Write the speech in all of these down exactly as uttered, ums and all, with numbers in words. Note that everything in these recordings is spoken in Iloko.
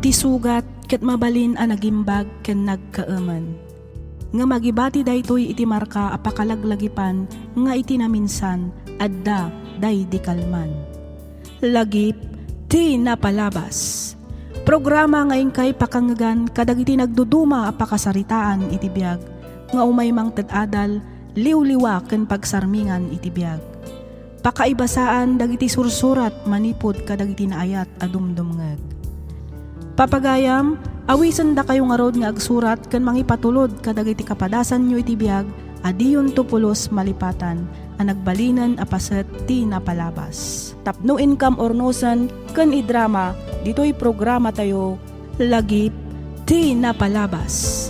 Ti sugat ket mabalin a nagimbag ken nagkaemen. Ngem agibati daytoy iti marka a pakalaglagipan nga iti naminsan, adda daydi kalman. Lagip ti napalabas. Programa nga inkay pakangngegan kadagiti nagduduma a pakasaritaan iti biag nga umay mangted adal, liwliwa ken pagsarmingan iti biag. Pakaibasaan dagiti sursurat manipud kadagiti naayat a dumdumngeg. Papagayam, awisendakayo ngarud nga agsurat ken mangipatulod kadagiti kapadasanyo iti biag a diyonto pulos malipatan a nagbalinen a paset ti napalabas. Tapno inkam urnosen ken idrama ditoy programatayo, Lagip ti Napalabas.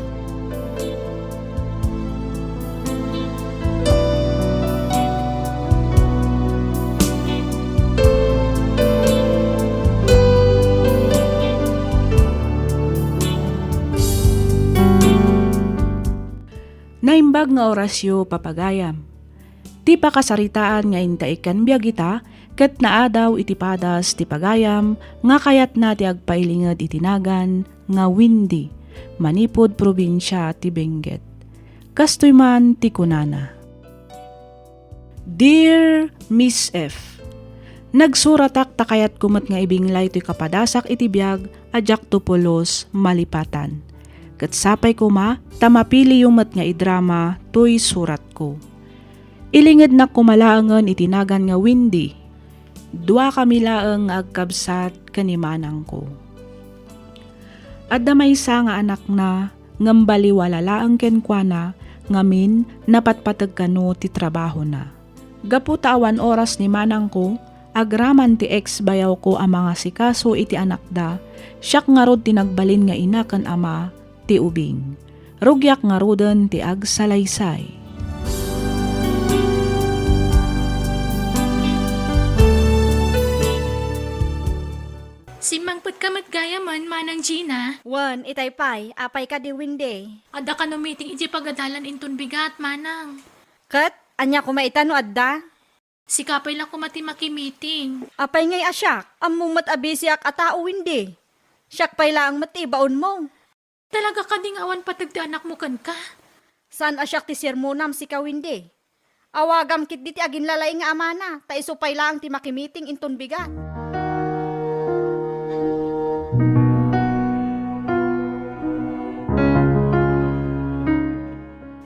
Naimbag nga orasyo, papagayam. Ti pakasaritaan nga intaikkan biag ita ket naadaw iti padas ti pagayam nga kayatna ti agpailinged iti nagan nga Wendy, manipud probinsia ti Benguet. Kastoy man ti kunana, Dear Miss F, nagsuratak ta kayatko met nga ibinglay toy kapadasak iti biag a diakto pulos malipatan. Ket sapay koma ta mapiliyo met nga idrama toy suratko. Ilingednak koma laengen iti nagan nga Wendy. Duakami laeng nga agkabsat ken ni manangko. Adda maysa nga anakna, ngem baliwala laeng kenkuana ngamin napatpateg kano ti trabahona. Gapu ta awan oras ni manangko, agraman ti ex-bayawko a mangasikaso iti anakda, siak ngarud ti nagbalin nga ina ken ama ti ubing. Rugiak ngaruden ti agsalaysay. Simmangpetka met gayamen, Manang Gina. Wen, itay pay, apay kadi Wendy? Adda kano meeting idiay pagadalan inton bigat, Manang. Ket, ania koma ita no adda? Sika pay la koma ti makimiting. Apay ngay a siak? Ammom met a bisiak a tao, Wendy. Siak pay laeng met ti ibaonmo. Talaga kadi nga awan pateg ti anakmo kenka? Saan a siak ti sermonam, sika, Wendy. Awagam ketdi ti aginlalaing nga amana, ta isu pay laeng ti makimiting inton bigat.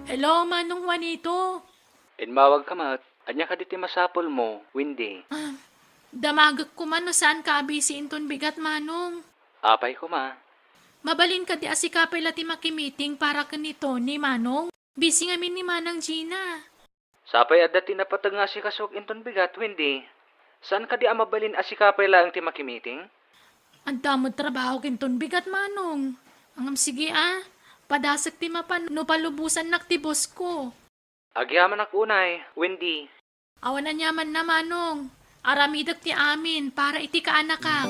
Hello, Manong Juanito. Immawagka met. Ania kadi ti masapulmo, Wendy? Ah, damagek koma no saanka a bisi inton bigat, Manong. Apay koma? Mabalin kadi a sika pay la ti makimiting para ken ni Tony, Manong? Bisi ngamin ni Manang Gina. Sapay adda ti napateg nga asikasok inton bigat, Wendy. Saan kadi a mabalin a sika pay laeng ti makimiting? Adda met trabaho ken ton bigat, Manong. Ngem sige a, padasek ti mapan no palubosannak ti boss ko. Agyamanak unay, Wendy. Awan aniamanna, Manong. Aramidek ti amin para iti kaanakak.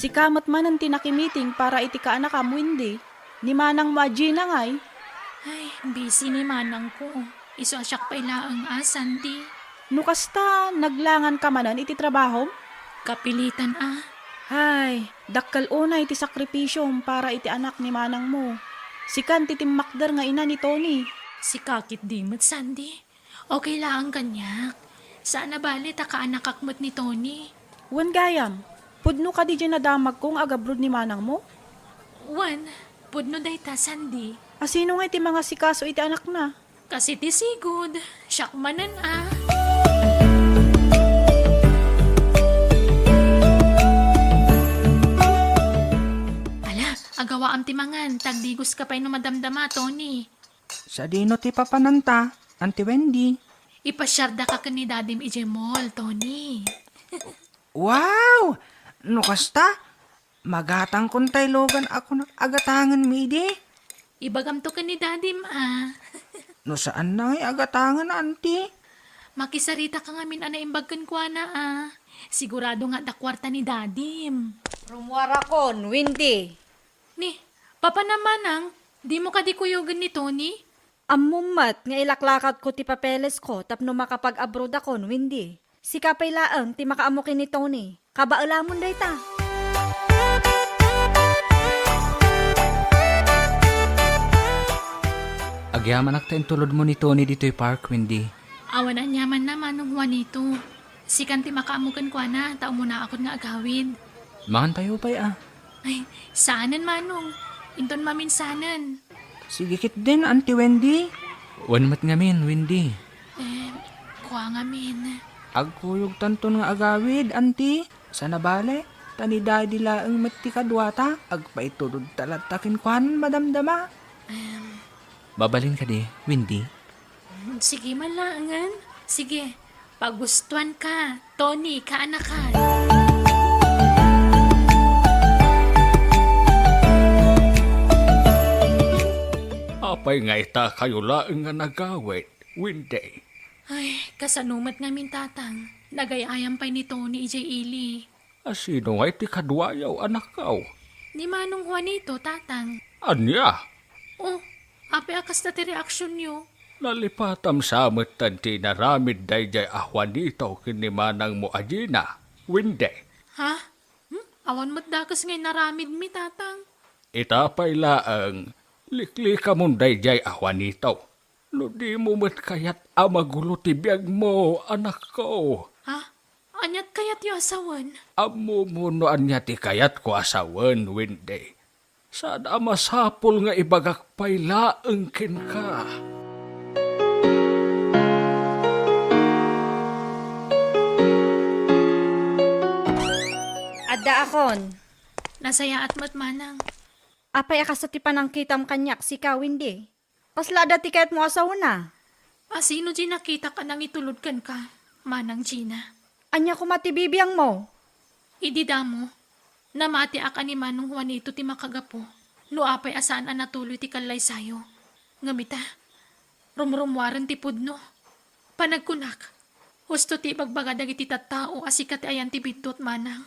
Sika met manen ti nakimiting para iti kaanakam, Wendy. Ni manangmo a Gina ngay? Ay, busy ni manangko. Isu a siak pay laeng a, Sandy. No kasta, naglanganka manen iti trabahom? Kapilitan a. Ay, dakkel unay ti sakripisiom para iti anak ni manangmo. Sikan ti timmakder nga ina ni Tony. Sika ketdi met, Sandy. Okay laeng kaniak. Saan a bale ta kaanakak met ni Tony. Wen gayam, pudno kadi diay nadamagko nga agabroad ni manangmo? Wen, pudno dayta, Sandy. A sino ngay ti mangasikaso iti anakna? Kas iti sigud, siak manen a. Ala, agawaam ti mangan, ta agdigoska pay no madamdama, Tony. Sadino ti papananta, Auntie Wendy? Ipasiardaka ken ni Dadim idiay mall, Tony. Wow! No kasta, magatangkon tay lugan a kunak a gatangenmi idi. Ibagamto ken ni Dadim a. No saanna ngay a gatangen, Auntie? Makisaritaka ngamin a naimbag kenkuana a. Sigurado nga adda kuarta ni Dadim. Rummuarakon, Wendy. Ni, papanam manang, dimo kadi kuyogen ni Tony? Ammom met nga ilaklakadko ti papelesko tapno makapag-abroadakon, Wendy. Sika pay laeng ti makaammo ken ni Tony. Kabaelamon dayta. Agyamanak ta intulodmo ni Tony ditoy park, Wendy. Awan aniamanna, Manong Juanito. Sikan ti makaammo kenkuana, ta umunakon nga agawid. Mangantayo pay a. Ay, saanen, Manong. Inton maminsanen. Sige ketdin, Auntie Wendy. Wen met ngamin, Wendy. Eh, kua ngamin. Agkuyogtanton nga agawid, Auntie. Sana bale, ta ni Daddy laeng met ti kaduata. Agpaitulodta latta kenkuan, madamdama. Em. Mabalin kadi, Wendy? Sige man laengen. Sige, pagustuanka, Tony, kaanakan. Apay nga ita kayo laeng nga nagawid, Wendy? Ay, kasano met ngamin, Tatang? Nagay-ayam pay ni Tony idiay ili. A, sino ngay ti kaduayo, anakko? Ni Manong Juanito, Tatang. Ania? Oh, apay a kasta ti reaksionyo? Nalipatam sa metten ti inaramid daydiay a Juanito ken ni manangmo a Gina, Wendy. Ha? Hmm? Awan met dakes nga inaramidmi, Tatang. Ita pay laeng, liklikamon daydiay a Juanito. No dimo met kayat a magulo ti biagmo, anakko. Ha? Aniat kayatyo a sawen? Ammomo no ania ti kayatko a sawen, Wendy. Saan a masapul nga ibagak pay laeng kenka. Addaakon. Nasayaat met, Manang. Apay a kasta ti panangkitam kaniak, sika, Wendy? Kasla adda ti kayatmo a sawena? A, sino diay nakitak a nangitulod kenka, Manang Gina? Ania koma ti bibiangmo? Idi damo, namatiak a ni Manong Juanito ti makagapu no apay a saan a natuloy ti kallaysayo. Ngem ita, rumrummuaren ti pudno. Panagkunak, husto ti ibagbaga dagiti tattao a sika ti ayan ti biddut, Manang.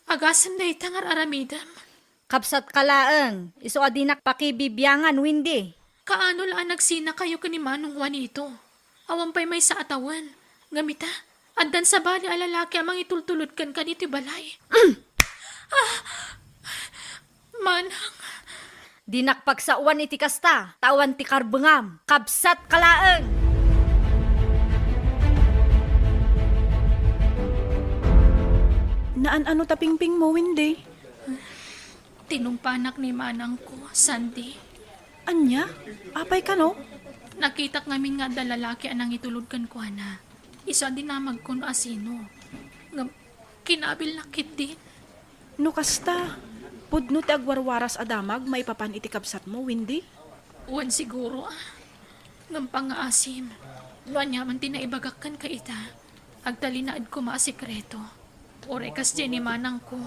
Agasem dayta nga ar-aramidem. Kabsatka laeng, isu a dinak pakibibiangan, Wendy. Kaano la a nagsinakayo ken ni Manong Juanito? Awan pay maysa a tawen. Ngem ita, addan sabali a lalaki a mangitultulod kenka ditoy balay. Ah! Manang. Dinak pagsaoan iti kasta, ta awan ti karbengam. Kabsatka laeng! Naan-ano ta pingpingmo, Wendy? Tinumpanak ni manangko, Sandy. Ania? Apay kano? Nakitak ngamin nga adda lalaki a nangitulod kenkuana. Isu a dinamagko no asino. Ngem, kinabilnak ketdin. No kasta, pudno ti agwarwaras a damag maipapan iti kabsatmo, Wendy? Wen siguro, ah. Ngem pangngaasim, no ania man ti naibagak kenka ita, agtalinaed koma a sekreto. Uray kasdiay ni manangko,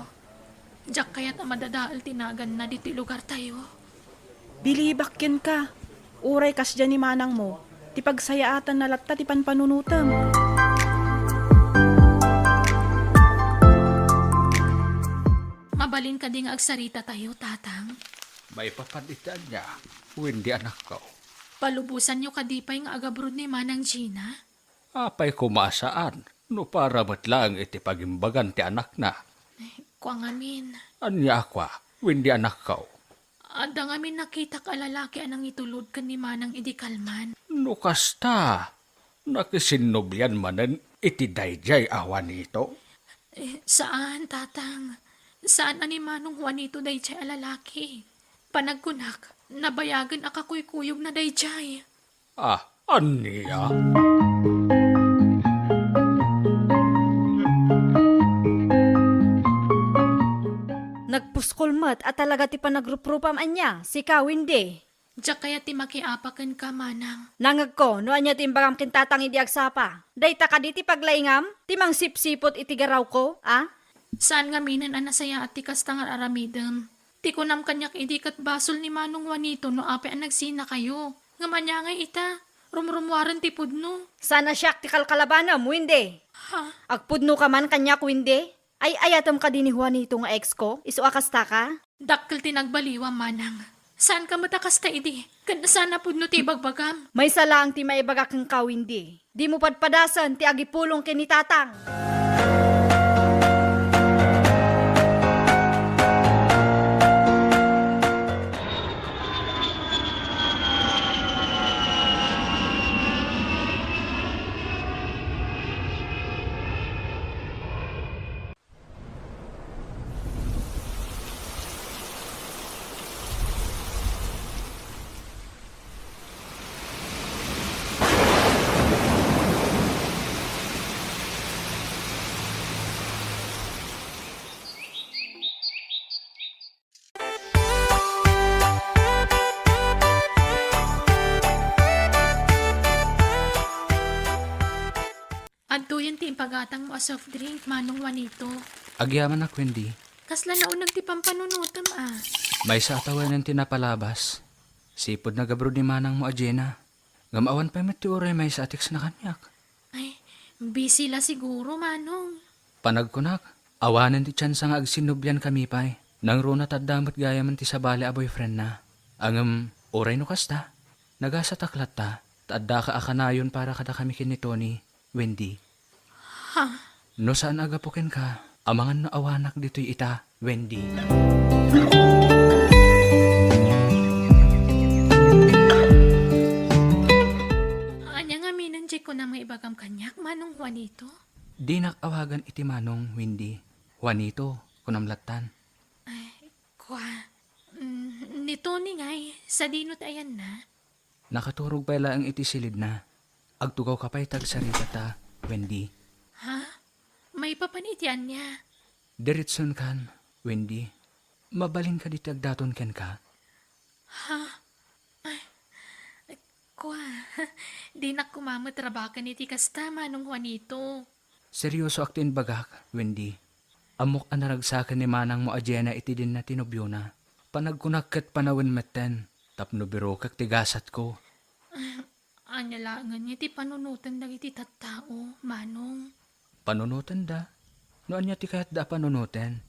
diak kayat a madadael ti naganna ditoy lugartayo. Bilibak kenka, uray kasdiay ni manangmo, ti pagsayaatanna latta ti panpanunotem. Mabalin kadi nga agsaritatayo, Tatang? Maipapan iti ania, Wendy, anakko? Palubosanyo kadi pay nga agabrod ni Manang Gina? Apay koma a saan, no para met laeng iti pagimbagan ti anakna. Kua ngamin. Ania a kua, Wendy, anakko? Adda ngamin nakitak a lalaki a nangitulod ken ni manang idi kalman. No kasta, nakisinnobian manen iti daydiay a Juanito? Eh, saan, Tatang. Saan a ni Manong Juanito daydiay a lalaki. Panagkunak, nabayagen a kakuykuyogna daydiay. Ah, ania? Nagpuskol met a talaga ti panagruprupam ania, sika, Wendy? Diak kayat ti makiapa kenka, Manang. Nangegko no ania ti imbagam ken Tatang idi agsapa. Dayta kadi ti paglaingam? Ti mangsipsiput iti garawko, a? Saan ngaminen a nasayaat ti kasta nga ar-aramidem. Ti kunam kaniak idi ket basol ni Manong Juanito no apay a nagsinakayo. Ngem ania ngay ita? Rumrummuaren ti pudno. Saan a siak ti kalkalabanem, Wendy? Ha? Agpudnoka man kaniak, Wendy? Ay-ayatem kadi ni Juanito nga exko? Isu a kastaka? Dakkel ti nagbaliwam, Manang. Saanka met a kasta idi? Ken saan a pudno ti ibagbagam? Maysa laeng ti maibaga kenka, Wendy. Dimo padpadasen ti agipulong ken ni Tatang. Adtoyen ti impagatangmo a soft drink, Manong Juanito. Agyamanak, Wendy. Kasla nauneg ti pampanunotem a. Maysa a tawenen ti napalabas. Sipud nagabroad ni manangmo a Jenna. Ngem awan pay met ti uray maysa a text na kaniak. Ay, busy la siguro, Manong. Panagkunak, awanen ti tsansa nga agsinnublian kami pay. Nangruna ta adda met gayamen ti sabali a boyfriendna. Ngem, uray no kasta, nagasatak latta, ta addaka a kanayon para kadakami ken ni Tony, Wendy. Ha? No saan a gapu kenka, amangan no awanak ditoy ita, Wendy. Ania ngamin diay kunam nga ibagam kaniak, Manong Juanito? Dinak awagan iti Manong, Wendy. Juanito, kunam lattan. Ay, kua, mm, ni Tony ngay, sadino ti ayanna? Nakaturog pay laeng iti silidna. Agtugawka pay ta agsarita ta, Wendy. Ha? Maipapan iti ania? Diretson kan, Wendy. Mabalinka ditoy agdaton kenka? Ha? Ay, kua, dinak koma met rabaken iti kasta, Manong Juanito. Seriosoak ti imbagak, Wendy. Ammok a naragsaken ni manangmo a Jenna iti dinna ti nobiona. Panagkunak ket panawen metten, tapno birokek ti gasatko. Ania laengen nga ti panunoten dagiti tattao, Manong? Panunotenda? No ania ti kayatda a panunoten?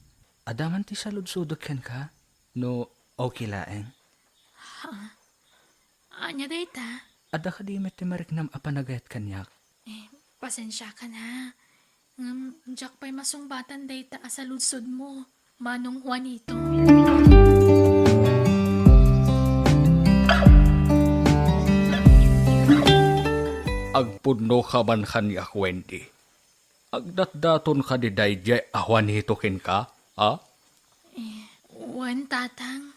Adda man ti saludsodek kenka? No okay laeng? Ha? Ania dayta? Adda kadi met ti mariknam a panagayat kaniak? Eh, pasensiakan ha. Ngem, diak pay masungbatan dayta a saludsodmo, Manong Juanito. Agpudno ka man kaniak, Wendy. Agdatdaton kadi daydiay a Juanito kenka, a? Eh, wen, Tatang.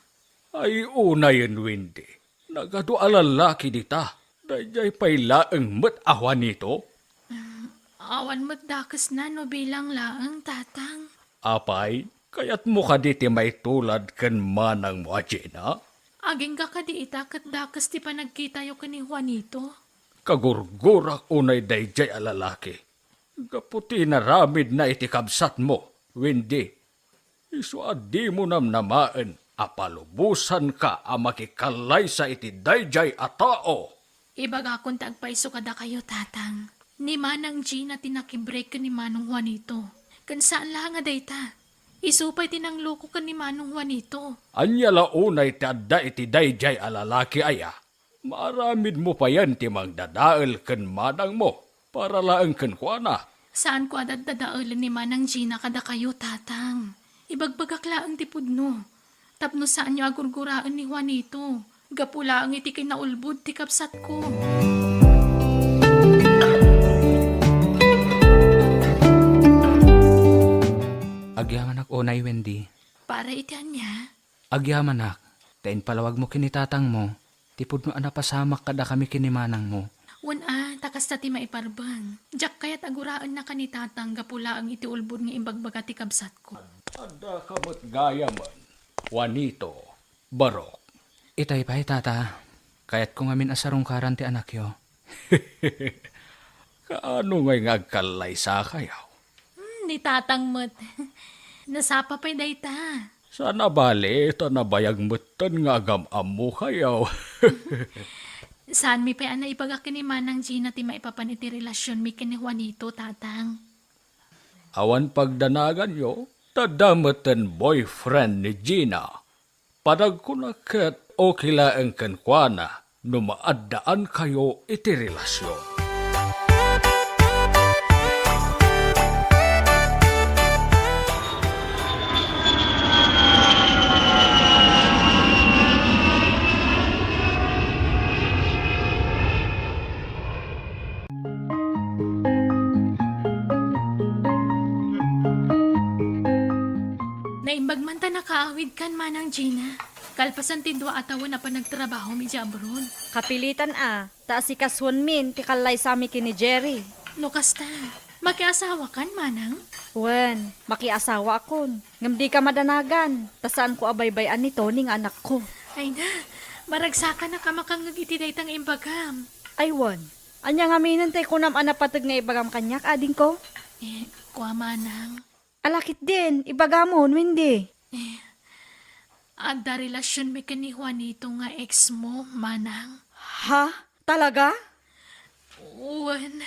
Ay, unayen, Wendy. Nagadu a lallaki dita. Daydiay pay laeng met a Juanito? Mm, awan met dakesna no bilang laeng, Tatang. Apay, kayatmo kadi ti maitulad ken manangmo a Jenna? Agingga kadi ita ket dakes ti panagkitayo ken ni Juanito? Kagurgurak unay daydiay a lalaki. Gapu ti inaramidna iti kabsatmo, Wendy. Isu a dimo namnamaen a palubosanka a makikallaysa iti daydiay a tao. Ibagakon ti agpayso kadakayo, Tatang. Ni Manang Gina ti nakibreak ken ni Manong Juanito. Ken saan la nga dayta. Isu pay ti nangloko ken ni Manong Juanito. Ania la unay ti adda iti daydiay a lalaki aya? Maaramidmo payen ti mangdadael ken manangmo para laeng kenkuana. Saanko a daddadaelen ni Manang Gina kadakayo, Tatang. Ibagbagak laeng ti pudno. Tapno saanyo a gurguraen ni Juanito. Gapu laeng iti kinaulbod ti kabsatko. Agyamanak unay, Wendy. Para iti ania? Agyamanak, ta impalawagmo ken ni tatangmo ti pudno a napasamak kadakami ken ni manangmo. Wen a, ta kasta ti maiparbeng. Diak kayat a guraennaka ni tatang gapu laeng iti ulbod nga imbagbaga ti kabsatko. Addaka met gayamen, Juanito, barok. Itay pay, tata. Kayatko ngamin a sarungkaran ti anakyo. Kaano ngay nga agkallaysakayo? Hmm, ni tatang met. Nasapa pay dayta. Saan a bale, ta nabayag metten nga agam-ammokayo. Saanmi pay a naibaga ken ni Manang Gina ti maipapan iti relasionmi ken ni Juanito, tatang. Awan pagdanaganyo, ta adda metten boyfriend ni Gina. Panagkunak ket Okay laeng kenkuana no maaddaankayo iti relasyon. Naimbag man ta nakaawidkan, Manang Gina. Kalpasan ti dua a tawen a panagtrabahom idiay abroad. Kapilitan a, ta asikasuenmin ti kallaysami ken ni Jerry. No kasta, makiasawakan, Manang? Wen, makiasawaakon. Ngem dika madanagan, ta saanko a baybay-an ni Tony nga anakko. Ay na, maragsakanak a makangngeg iti dayta nga imbagam. Ay wen, ania ngamin ti kunam a napateg nga ibagam kaniak, adingko? Eh, kua, Manang. Ala ketdin, ibagamon, Wendy. Eh, adda relasionmi ken ni Juanito nga ex mo, Manang. Ha? Talaga? Wen,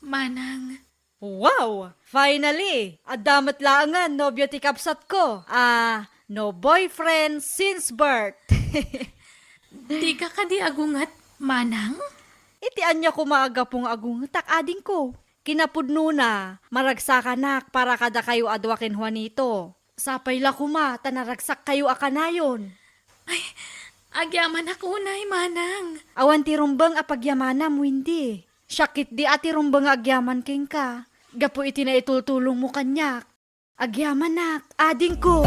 Manang. Wow! Finally! Adda met laengen nobio ti kabsatko. Ah, no boyfriend since birth. Dika kadi agunget, Manang? Iti ania koma a gapu nga agungetak, adingko? Kinapudnona, maragsakanak para kadakayo a dua ken Juanito. Sapay la koma ta naragsakkayo a kanayon. Ay, agyamanak unay, Manang. Awan ti rumbeng a pagyamanam, Wendy. Siak ketdi a ti rumbeng nga agyaman kenka. Gapu iti naitultulongmo kaniak. Agyamanak, adingko.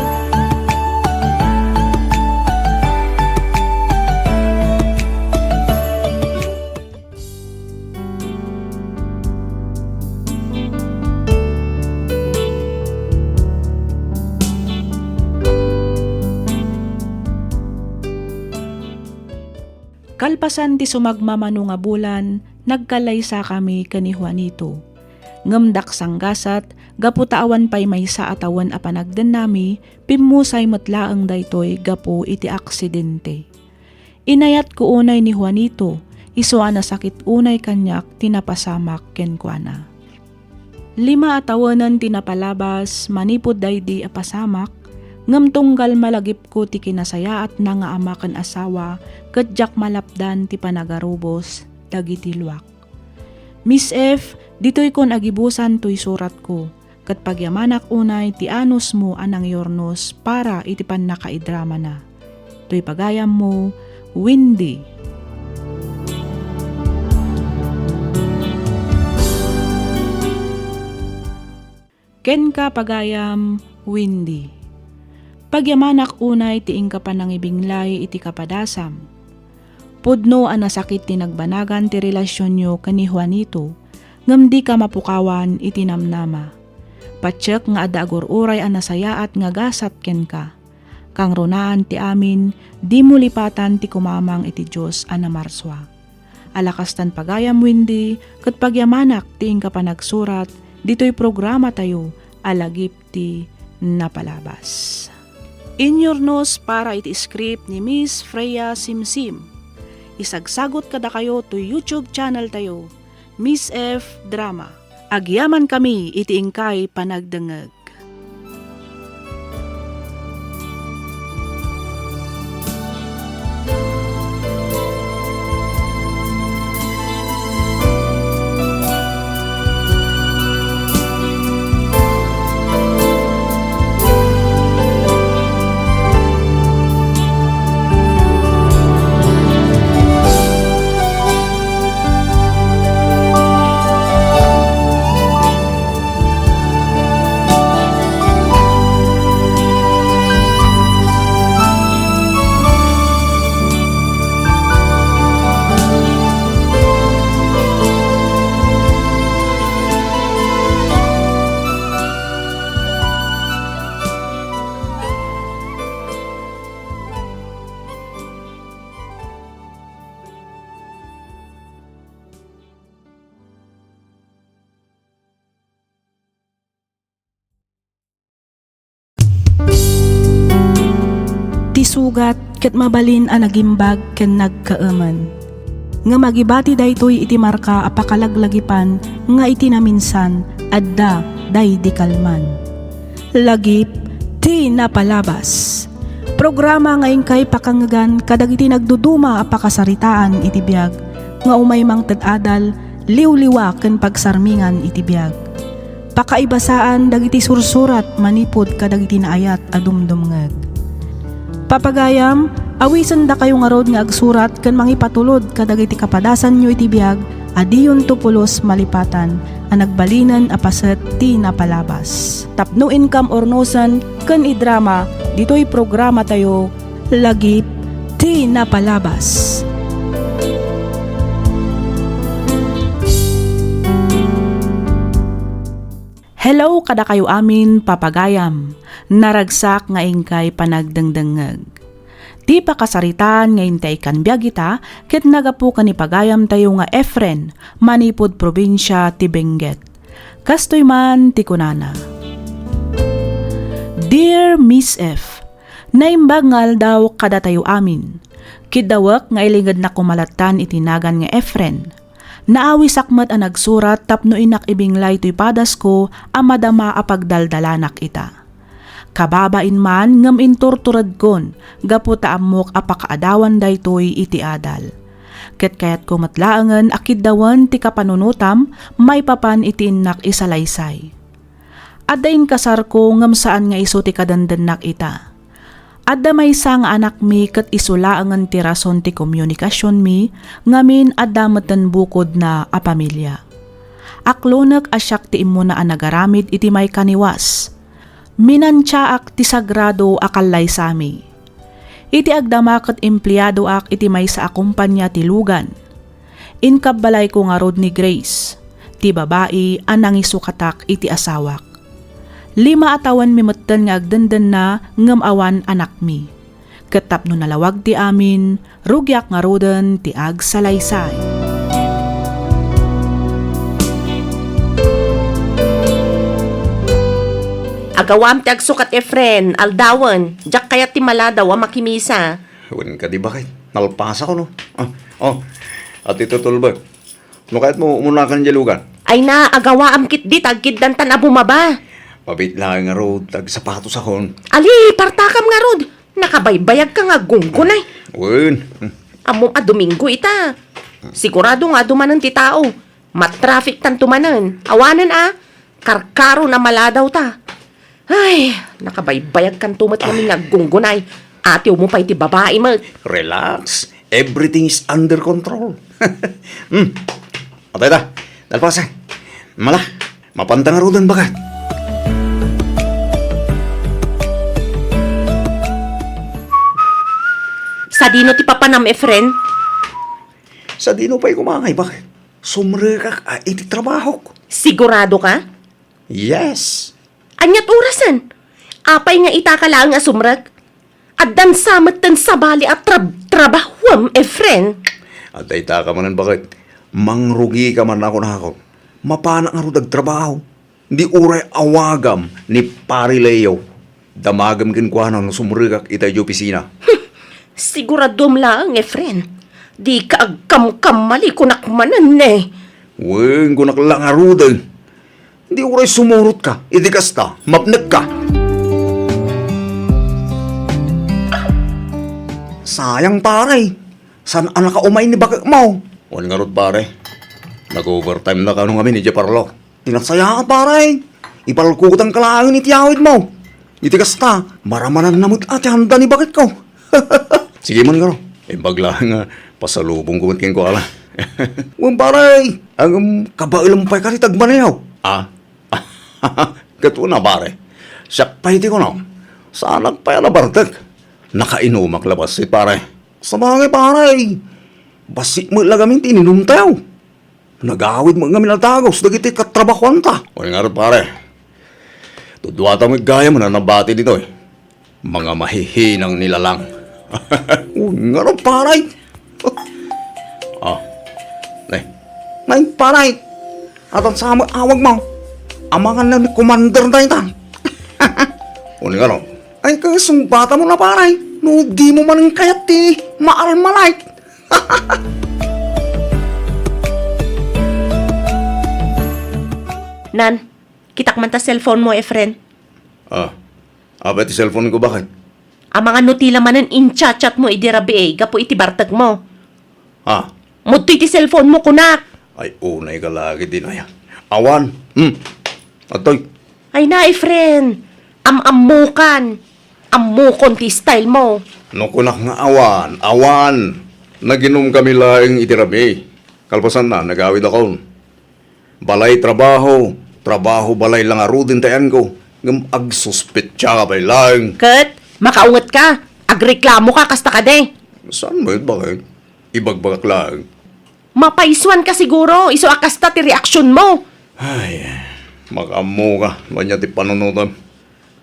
Kalpasan ti sumagmamano nga bulan, nagkallaysakami ken ni Juanito. Ngem daksanggasat, gapu ta awan pay maysa a tawen a panagdennami, pimmusay met laeng daytoy gapu iti aksidente. Inayatko unay ni Juanito, isu a nasakit unay kaniak ti napasamak kenkuana. Lima a tawenen ti napalabas manipud daydi a pasamak, ngem tunggal malagipko ti kinasayaatna nga ama ken asawa, ket diak malapdan ti panagarubos dagiti luak. Miss F, ditoykon agibusan toy suratko, ket pagyamanak unay ti anusmo a nangyurnos para iti pannakaidramana. Toy pagayammo, Wendy. Kenka, pagayam, Wendy. Pagyamanak unay ti inka panangibinglay iti kapadasam. Pudno a nasakit ti nagbanagan ti relasionyo ken ni Juanito, ngem dika mapukawan iti namnama. Patiek nga adda agur-uray a nasayaat nga gasat kenka. Kangrunaan ti amin, dimo lipatan ti kumamang iti Dios a namarsua. Ala kastan, pagayam Wendy, ket pagyamanak ti inka panagsurat ditoy programatayo a Lagip ti Napalabas. Inyurnos para iti script ni Miss Freya Simsim. Isagsagot kadakayo toy YouTube channel tayo, Miss F Drama. Agyamankami iti inkay panagdengngeg. Ti sugat ket mabalin a nagimbag ken nagkaemen. Ngem agibati daytoy iti marka a pakalaglagipan nga iti naminsan adda daydi kalman. Lagip ti Napalabas. Programa nga inkay pakangngegan kadagiti nagduduma a pakasaritaan iti biag nga umay mangted adal, liwliwa ken pagsarmingan iti biag. Pakaibasaan dagiti sursurat manipud kadagiti naayat a dumdumngeg. Papagayam, awisendakayo ngarud nga agsurat ken mangipatulod kadagiti kapadasanyo iti biag a diyonto pulos malipatan a nagbalinen a paset ti napalabas. Tapno inkam urnosen ken idrama ditoy programatayo, Lagip ti Napalabas. Hello kadakayo amin, papagayam. Naragsak nga inkay panagdengdengngeg. Ti pakasaritaan nga intay kan biag ita ket nagapu ken ni pagayamtayo nga Efren, manipud probinsia ti Benguet. Kastoy man ti kunana, Dear Miss F, naimbag nga aldaw kadatayo amin. Kiddawek nga ilingednak koma lattan iti nagan nga Efren. Naawisak met a nagsurat tapno innak ibinglay toy padasko a madama a pagdaldalanak ita. Kababain man ngem inturturedkon gapu ta ammok a pakaadawan daytoy iti adal. Ket kayatko met laengen a kiddawen ti kapanunotam maipapan iti innak isalaysay. Adda inkasarko ngem saan nga isu ti kadendennak ita. Adda maysa nga anakmi ket isu laengen ti rason ti komunikasionmi ngamin adda metten bukodna a pamilia. Aklonek a siak ti immuna a nagaramid iti maikaniwas. Minantiaak ti sagrado a kallaysami. Iti agdama ket empleadoak iti maysa a kompania ti lugan. Inkabbalayko ngarud ni Grace, ti babai a nangisukatak iti asawak. Lima a tawenmi metten nga agdendenna ngem awan anakmi. Ket tapno nalawag ti amin, rugiak ngaruden ti agsalaysay. Agawaam ti agsukat, Efren, aldawen. Diak kayat ti maladaw a makimisa. Wen kadi, baket? Nalpasako, no? Ah, oh, ati tutulbek. No kayat mo, umunakan diay lugan. Ay na, agawaam ketdi ta agkiddantan a bumaba. Mabit laeng ngarud, tagsapatos akon. Ali, partakam ngarud. Nakabaybayag ka nga aggunggunay. Wen. Ammom a Domingo ita. Sigurado nga adu manen ti tao. Matraffic tanto manen. Awanen a, karkaro na maladaw ta. Ay, nakabaybayag kanto met ngamin nga aggunggunay. Atiwmo pay ti babai met. Relax. Everything is under control. Hmm. Atay ta. Nalpasan. Mala. Mapanta ngaruden, baket. Sadino ti papanam, Efren? Sadino pay koma ngay, baket? Sumrekak a iti trabahok. Sigurado ka? Yes. Aniat orasen? Apay nga ita ka laeng a sumrek? Addan sa metten sabali a trab-, trabahuem, Efren. Adda ita ka manen, baket. Mangrugi ka man, kunakon. Mapanak ngarud agtrabaho. Di uray awagam ni Pari Leo. Damagem kenkuana no sumrekak ita idiay opisina. Siguraduem laeng, Efren. Di ka agkamkammali kunak manen, ne. Wen, kunak la ngaruden. Di uray sumurot ka. Idi kasta, mapnek ka. Sayang, pare. Saan a nakaumay ni baketmo? Wen ngarud, pare. Nag-overtime na kano ngamin idiay parlo. Ti nasayaat, pare. Ipalkutang ka laeng iti awidmo. Iti kasta, maramananna met a ti handa ni baketko. Sige man, garo. Imbag laeng nga pasalubongko met kenkuana. Wen, pare, ngem kabaelem pay kadi ti agmaneho? Ah? Ket una, pare. Siak pay ti kunom. Saanak pay a nabartek. Nakainumak la bassit, pare. Sabagay, pare. Bassit met la ngamin ti ininumtayo. Nagawid met ngamin a dagus dagiti katrabahuanta. Wen ngarud, pare. Duduata met gayam a nabati ditoy. Mga mahihinang nilalang. Wen ngarud, pare. Ah. Ne. Nay, pare. Addan sa met awagmo. Amangan na ni Commander dayta. Wen ngarud. Ay, kasungbata mo na, pare. No dimo man kayat ti maalmalay. Nan, kitak man ta cellphone mo, Efren. Ah, apay ti cellphone ko, baket? Amangan no ti la manen inchat-chat mo idi rabii gapu iti bartek mo. Ha? Mudto iti cellphone mo, kunak. Ay, unay ka lagi din, aya. Awan. Hmm. Atoy. Ay na, Efren. Am-ammokan. Ammokon ti style mo. No kunak nga awan, awan. Naginom kami laeng iti rabii. Kalpasan na, nagawid akon. Balay trabaho, trabaho balay la ngaruden ti ayanko. Ngem agsuspetsa ka pay laeng. Ket, makaunget ka. Agreklamo ka, kasta kadi. Saan met, baket? Ibagbagak laeng. Mapaisuan ka siguro, isu a kasta ti reaksyon mo. Ay, makaammo ka, no ania ti panunotem.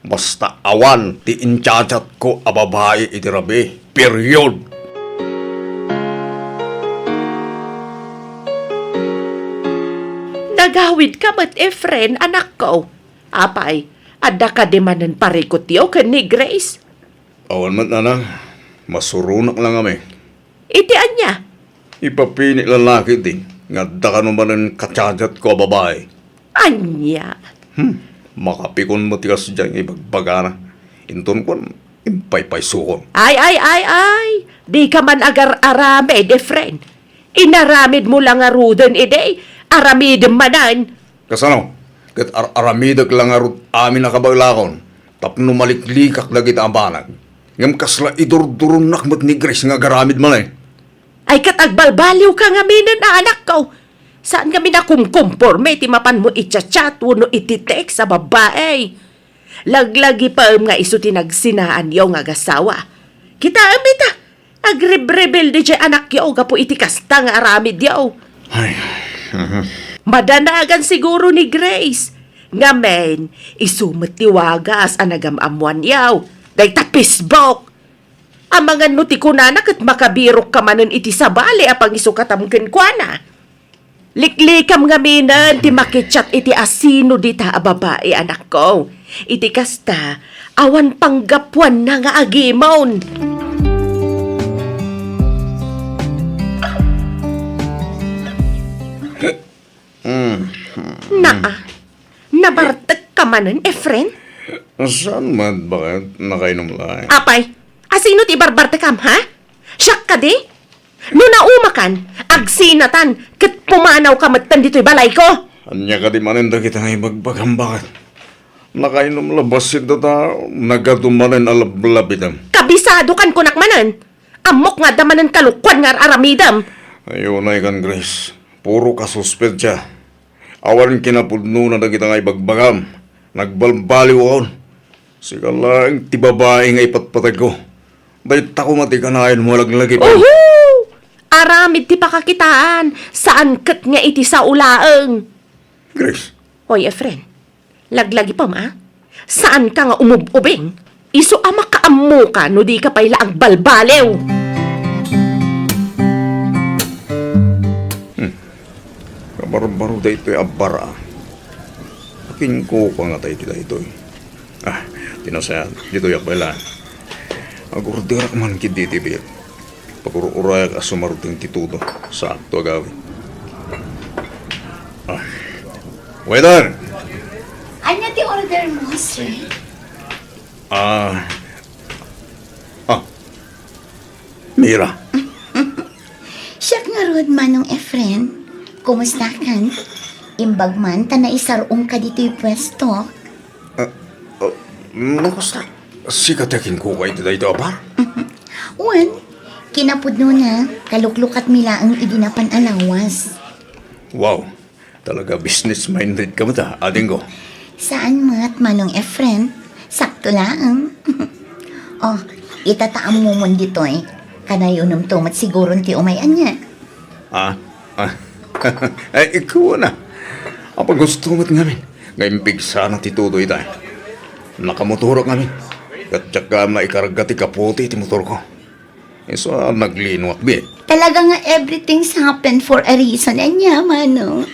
Basta awan ti inchat-chat ko a babai iti rabii. Period! Nagawid ka met, Efren, anakko. Apay, adda kadi manen parikutyo ken ni Grace? Awan met, nanang. Masuronak la ngamin. Iti ania? Ipapini lalaki di nga adda kano manen kachat-chat ko a babai. Ania? Hmm, makapikon met ti kasdiay nga ibagbagana. Inton kuan, impaypaysukon. Ay, ay, ay, ay! Di ka man agar-aramid, Efren. Inaramid mo la ngaruden idi, aramidem manen. Kasano? Ket ar-aramidek la ngarud amin a kabaelakon tapno maliklikak dagiti abanag. Ngem kasla idurduronnak met ni Grace nga agaramid manen. Ay, ket agbalbaliw ka ngaminen a anakko. Saan ngamin a kumkomporme ti mapan mo i-chat-chat wenno iti text a babbai. Laglagipem nga isu ti nagsinaanyo nga agasawa. Kitaem ita, agrebrebelde diay anakyo gapu iti kasta nga aramidyo. Ay, mhm. Madanagan siguro ni Grace. Ngamin, isu met ti wagas a nagam-ammoanyo. Dayta Facebook. Amangan no ti kunana ket makabirok ka manen iti sabali a pangisukatam kenkuana. Liklikam ngaminen ti makichat iti asino dita a babai, anakko. Iti kasta, awan panggapuanna nga agimon. Mm. Naa, nabartek ka manen, Efren? Saan met, baket? Nakainom laeng. Apay, asino ti ibarbartekam, ha? Siak kadi? No naumakan, agsinatan, ket pumanawka metten ditoy balayko. Ania kadi manen dagita nga ibagbagam, baket? Nakainom la bassit data, nagadu manen a lablabidem. Kabisadokan kunak manen. Ammok nga adda manen kalokuan nga ar-aramidem. Ay, unay kan, Grace. Puro ka suspetsa. Awan kinapudnona dagita nga ibagbagam. Nagbalbaliwakon. Sika laeng ti babai nga ipatpateg ko. Dayta koma ti kanayon mo laglagi pa. Uhu! Aramid ti pakakitaan. Saan ket nga iti sao laeng. Grace. Oy, Efren. Laglagipem, a? Saanka nga umub-ubing? Isu a makaammoka no dika pay la agbalbaliw. Hmm. Kabarbaro daytoy a bar, a. Akinkuka nga tay ti daytoy. Ah, ti nasayaat, ditoyak pay la. Agorderak man ketdi ti beer. Pagur-urayak a sumarudeng ti tudo. Sakto a gawid. Ah. Waiter! Ania ti order mo, sir? Ah. Ah. Mira. Siak ngarud, Manong Efren. Kumustakan? Imbag man ta naisar-ongka ditoy puesto. Ah, ah, nakasta, sika ti akinkuka iti daytoy a bar? Wen, kinapudnona, kaluklukatmi laeng idi napan a lawas. Wow, talaga business-minded ka met, a, adingko. Saan met, Manong Efren. Sakto laeng. Oh, ita ta ammomon ditoy. Kanayonemto met siguron ti umay ania. Ah? Ah. Ay, ikaw na. Apang gusto met ngamin nga impigsana ti tudo ita. Nakamotorok ngamin. Ket diak gayam naikarga ti kapote iti motorko. Isu a naglinuak, bi. Talaga nga everything's happened for a reason. Ania, Manong?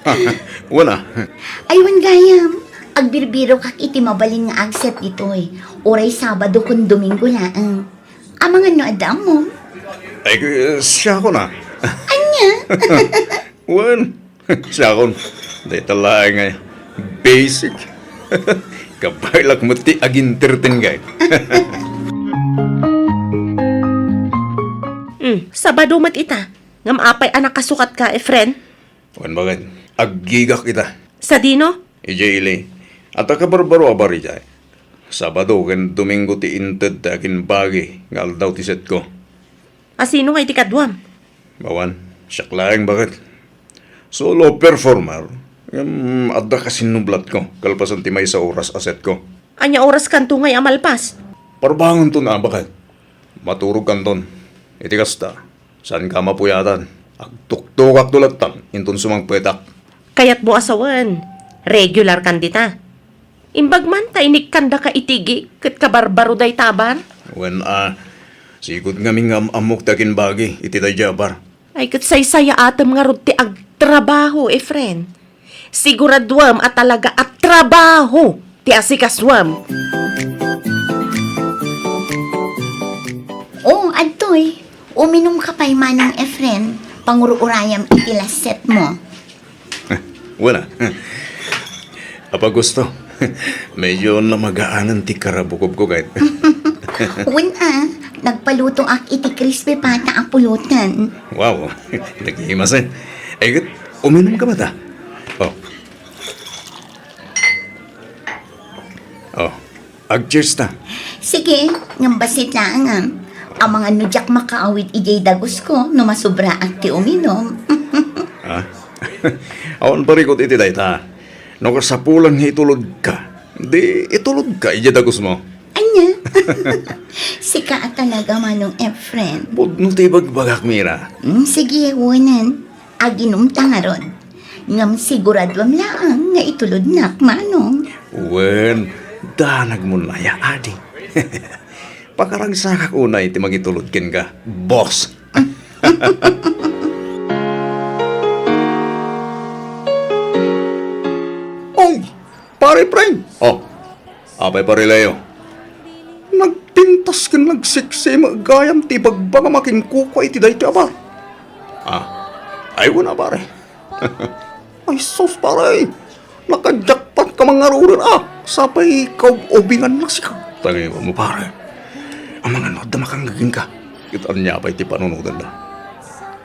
Ah. Wala. Ay, wen gayam. Agbirbirokak iti mabalin nga agset ditoy. Uray Sabado ken Domingo laeng. Amangan no adda ammom. Ay, siakon a. Ania? Wen, siakon. Dayta laeng nga basic. Kabaelak met ti aginterten, guy. Hmm, Sabado met ita. Ngem apay a nakasukatka, Efren? Wen, baket. Aggigak ita. Sadino? Idiay ili. Adda kabarbaro a bar idiay. Sabado ken Domingo ti inted ti agimbagi nga aldaw ti setko. Asino nga iti kaduam? Awan, siak laeng, baket. Solo performer. Ngem adda kasinnublatko kalpasan ti maysa oras a setko. Ania oras kanto ngay a malpas? Parbangonton a, baket. Maturog kanton. Iti kasta, saanka a mapuyatan. Agtuktokakto latta inton sumangpetak. Kayatmo a sawen, regular kan dita. Imbag man ta inikkandaka iti gig ket kabarbaro dayta a bar? Wen a, sigud ngamin nga am-ammok ti agimbagi iti daydiay a bar. Ay, ket saysayaatem ngarud ti agtrabaho, Efren. Siguraduem a talaga a trabaho ti asikasuem. O, adtoy. Uminumka pay, Manong Efren. Pangur-urayam iti lasetmo. Wen a. Apa gusto? Medyo namagaanen ti karabukobko ket. Wen a, nagpalutoak iti crispy pata a pulutan. Wow, nagimas, eh. Eh, ket, uminumka met a. Oh. Oh, ag-cheers ta. Sige, ngem bassit laeng, ah. Amangan no diak makaawid idiay dagusko no masubraak ti uminum. Ah? Awan parikut iti dayta. No kasapulan nga itulodka, di itulodka idiay dagusmo. Ania? Sika a talaga, Manong Efren. Pudno ti ibagbagak, Mira. Hmm, sige, wenen. Aginumta ngarud. Ngem siguraduem laeng nga itulodnak, Manong. Wen, danagmon aya, adi. Pakaragsakak unay ti mangitulod kenka, boss. Oy, Pare Efren! Oh, apay, Pare Leo? Nagpintas ken nagsiksima gayam ti ibagbagam a kenkuana iti daytoy a bar. Ah, ay, wen a, pare. Ay, sus, pare! Naka-jackpot ka mangaruder, ah! Sapay kaub-ubingan na sika. Tangay mo, pare. Amangan no adda makangngeg kenka. Ket ania pay ti panunotenda?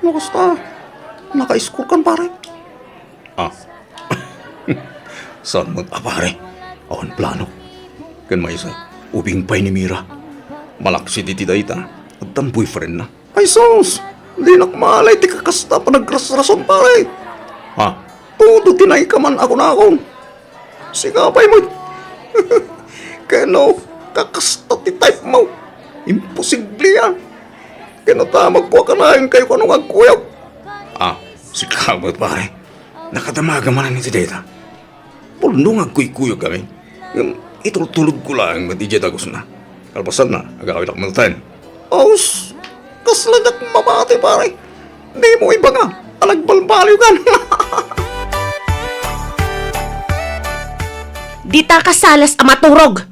No kasta, naka-score kan, pare. Ah. Saan met a, pare? Awan plano. Ken maysa, ubing pay ni Mira. Malaksid iti dayta, addan boyfriendna. Ay sus! Dinak malay ti kakasta a panagrasrason, pare. Ha? Todo ti naikaman a kunakon. Sika pay met. Ken no, kakasta ti type mo. Imposible a. Ken no, damagko a kanayon kayo kano nga agkuyog. Ah, sika met, pare. Nakadamagam manen iti dayta. Pudno nga agkuykuyogkami. Ngem itultulodko laeng met idiay dagusna. Kalpasanna, agawidak met laeng. Aus, kasla diak mabati, pare. Dimo ibaga a nagbalbaliwkan. Dita kasalas a maturog.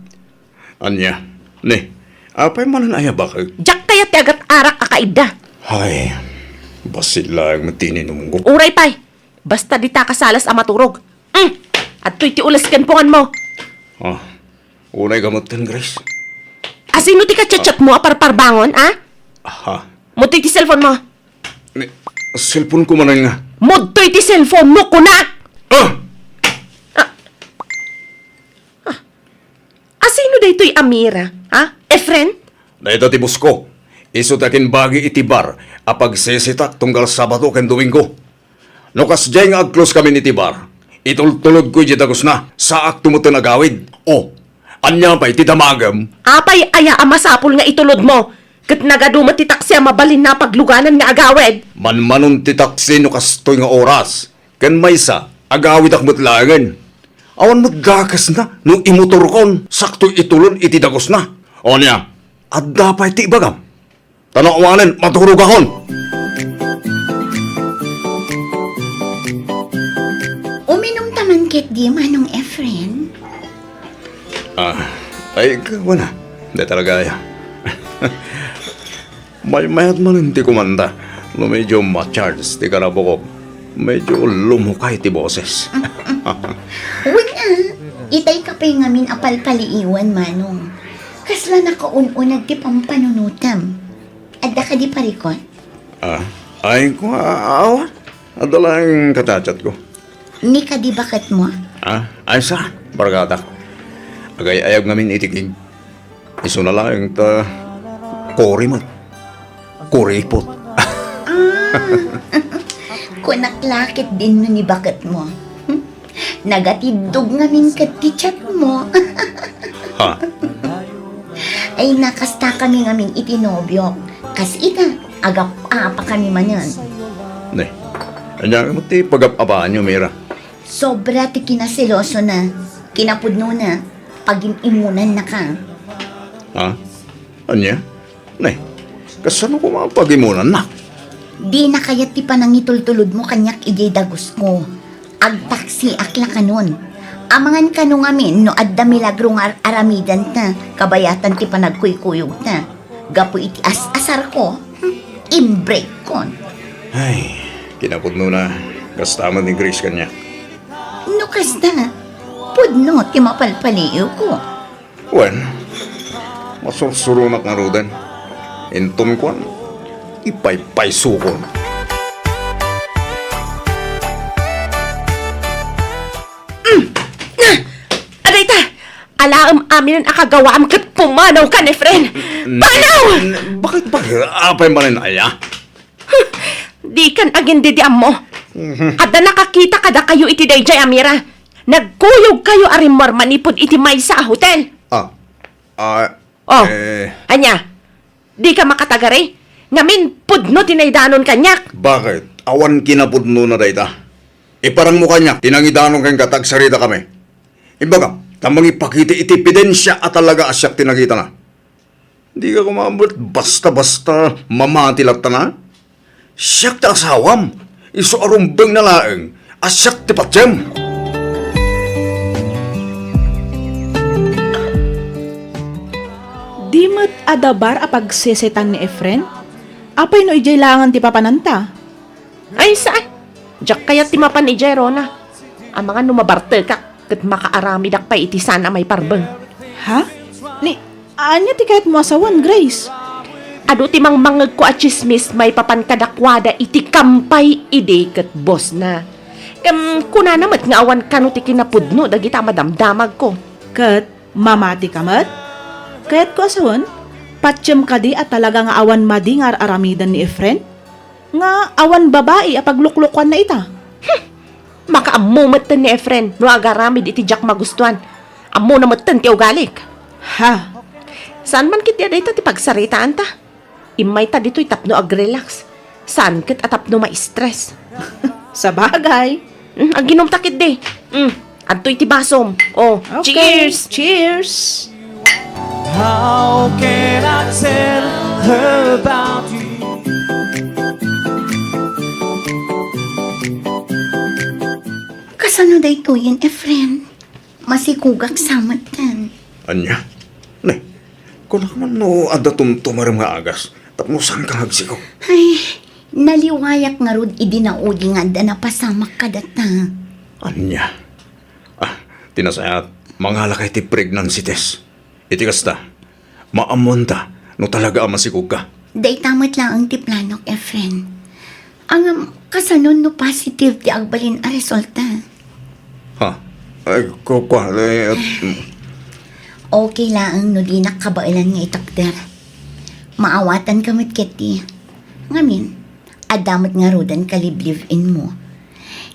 Ania? Ni, apay manen aya, baket? Diak kayat ti agat-arak a kaidda. Ay, bassit laeng met ti ininumko. Uray pay. Basta dita kasalas a maturog. Mm! Adtoy ti ules ken punganmo. Ah, unay ka met ken, Grace. Asino ti kachatchatmo a parparbangon, a? Aha. Mudtoy ti cellphone mo. Ni, cellphone ko manen nga. Mudtoy ti cellphone mo, kunak! Ah! Ah. Ah. Asino daytoy a Mira, ha? Efren? Dayta ti boss ko. Isu ti agimbagi iti bar a pagsisitak tunggal Sabado ken Domingo. No kasdiay nga agclose kami iti bar, itultulodko idiay dagusna, saakto met ti agawid. O, ania pay ti damagem? Apay aya a masapul nga itulodmo? Ket nagadu met ti taksi a mabalinna a pagluganan nga agawid. Manmanon ti taksi no kastoy nga oras. Ken maysa, agawidak met laengen. Awan met dakesna no imotorkon, sakto itulon iti dagusna. O ania, adda pay ti ibagam? Ta no awanen, maturogakon. Uminumta man ketdi, Manong Efren? Ah, ay, wen a. Di talaga aya. Maymayat manen ti kumanta no medyo ma-charge ti karabukob. Medyo lumukay ti boses. Wen a, Itay ka pay ngamin a palpaliiwan, Manong. Kasla nakaun-uneg ti pampanunotem. Adda kadi parikut? Ah, ay, kua, awan. Adda laeng kachatchat ko. Ni kadi baketmo? Ah, ay sa, barkadak. Agay-ayab ngamin iti kig. Isuna laeng ta kuri met. Kuripot. Ah, kunak la ket dinno ni baketmo. Hmm? Nagatiddog ngamin ket ti chatmo. Ha? Ay, nakasta kami ngamin iti nobiok. Kas ita, agap-apa kami manen. Ne, ania met ti pagap-apaanyo, Mira? Sobra ti kinaselosona, kinapudnona, pagim-imunannaka. Ha? Ania? Ne, kasano koma pag-imunannak? Dina kayat ti panangitultulodmo kaniak idiay dagusko. Agtaksiak la kanon. Amangan kano ngamin no adda milagro nga ar-aramidanta, kabayatan ti panagkuykuyogta. Gapu iti as-asarko, hmm, imbrekkon. Ay, kinapudnona, kasta met ni Grace kaniak. No kasta, pudno ti mapalpaliiwko. Wen, masursuronak ngaruden. Inton kuan, ipaypaysokon. Mm. Ah! Adayta! Alaem aminen a kagawaam ket pumanawkan, Efren! N-, Panaw! N-, bakit, bakit? Apay manen aya? Dikan agindidiammo. Mhm. Adda nakakita kadakayo iti daydiay a Mira. Nagkuyogkayo a rimmuar manipud iti maysa a hotel. Ah. Ah, Oh. Eh. Ania? Dika makatagari? Ngamin, pudno ti naidanon kaniak. Bakit? Awan kinapudnona dayta. Iparangmo kaniak ti nangidanon kenka ta agsaritakami. Imbagam, ta mangipakita iti ebidensia a talaga a siak ti nakitana. Dika koma met basta-basta mamati latta na? Siak ti asawam, isu a rumbengna laeng a siak ti patiem. Di met adabar a pagsesetan ni Efren? Apay no idiay laengen ti papananta? Ay, saan? Diak kayat ti mapan idiay, Rona. Amangan no mabartekak ket makaaramidak pay iti saan a maiparbeng. Ha? Ni, ania ti kayatmo a sawen, Grace? Adu ti mangmangngegko a tsismis maipapan kadakuada iti kampay idi ket bossna. Ngem kunana met nga awan kano ti kinapudno dagita a madamdamagko. Ket mamatika met? Kayatko a sawen, patiem kadi a talaga nga awan madi nga ar-aramiden ni Efren? Nga awan babai a pagluklukoanna ita? Hmm. Makaammo metten ni Efren no agaramid iti diak magustuan. Ammona metten ti ugalik. Ha? Saan man ketdi a dayta ti pagsaritaanta? Immayta ditoy tapno agrelax. Saan ket a tapno ma-stress. Sabagay. Mm, aginumta ketdi. Mm, adtoy ti basom. Oh, okay. Cheers! Cheers! How can I tell her about you? Kasano daytoyen, Efren? Masikogak sa metten. Ania? Ne, kunak man no adda tumtumarem nga agas, tapno saanka nga agsikog. Ay, naliwayak ngarud idi naudi nga adda napasamak kadata. Ania? Ah, ti nasayaat, mangalaka iti pregnancy test. Iti kasta, maammoanta no talaga a masikogka. Dayta met laeng ti planok, Efren. Ngem, kasano no positive ti agbalin a resulta? Ha? Ay, ku-, kua, eh, at, mm. Okay laeng no dinak kabaelan nga idokter. Maawatanka met ketdi. Ngamin, adda met ngaruden ka live-in mo.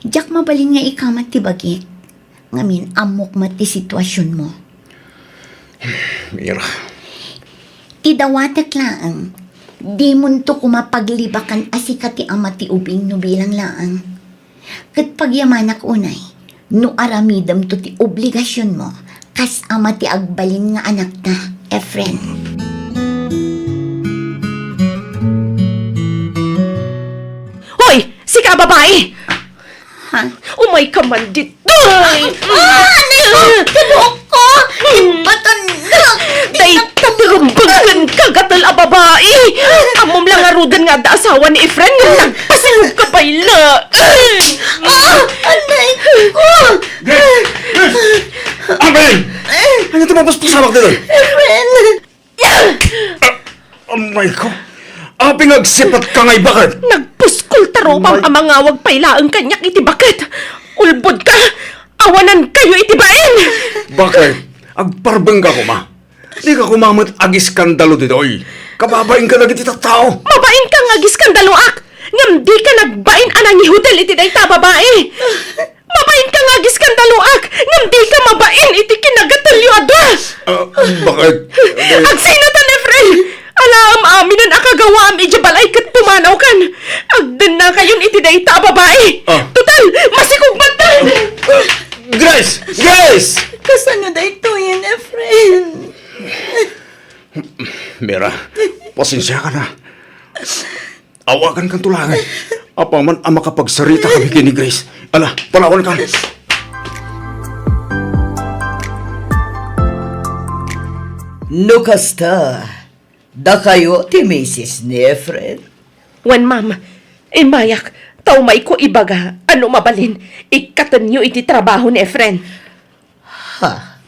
Diak mabalin nga ikamat ti bagik. Ngamin, ammok met ti situasionmo. Mira. Ti dawatek laeng, dimonto koma paglibakan a sika ti ama ti ubing no bilang laeng. Ket pagyamanak unay, no aramidemto ti obligasionmo kas ama ti agbalin nga anakta, Efren. Hoy! Sika a babai! Ha? Umayka man ditoy! Ah! Ah! Ano? Tibuok ko! Imbatan na! Dayta ti rumbeng ken kagatel a babai! Ammom la ngaruden nga adda asawa ni Efren ngem nagpasikogka pay laeng! Ah! Anay ko! Grace! Grace! Ang Mapuspusamak ditoy! Efren! Amayko! Apay nga agsipatka ngay baket? Nagpuskol ta rupam a mangawag pay laeng kaniak iti baket. Ulbodka! Awanankayo iti bain! Baket? Agparbengka koma. Dika koma met agiskandalo ditoy. Kababainka dagiti tattao. Mabainka nga agiskandaloak, ngem dika nagbain a nangihotel iti dayta a babai. Mabainka nga agiskandaloak, ngem dika mabain iti kinagatelyo a dua. Ah, baket? Agsinatan, Efren! Alaem aminen a kagawaam idiay balay ket pumanawkan. Agdennakayon iti dayta a babai. Ah. Total, masikog man ta. Ah, Grace! Grace! Kasano daytoyen, Efren? Mira, pasensiakan a. Awagankanto laeng. Apaman a makapagsaritakami ken ni Grace. Ala, panawankan. No kasta, dakayo ti misis ni Efren? Wen, ma'am. Immayak, ta umayko ibaga a no mabalin, ikkatenyo iti trabaho ni Efren. Ha?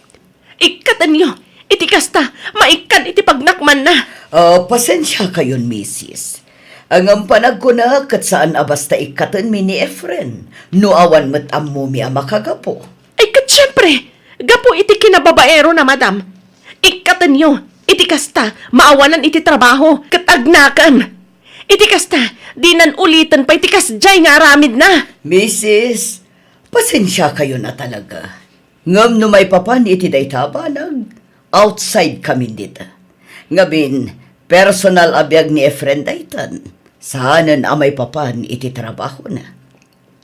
Ikkatenyo! Iti kasta, maikkan iti pagnakmanna! Ah, pasensiakayon, misis. Ngem panagkunak ket saan a basta ikkatenmi ni Efren, no awan met ammomi a makagapu. Ay, ket siempre, gapu iti kinababaerona, madam. Ikkatenyo, iti kasta, maawanan iti trabaho, ket agnakem. Iti kasta, dinan uliten pay ti kasdiay nga aramidna. Misis, pasensiakayon a talaga. Ngem no maipapan iti dayta a banag, outside kamin dita. Ngamin, personal a biag ni Efren daytan, saanen a maipapan iti trabahona.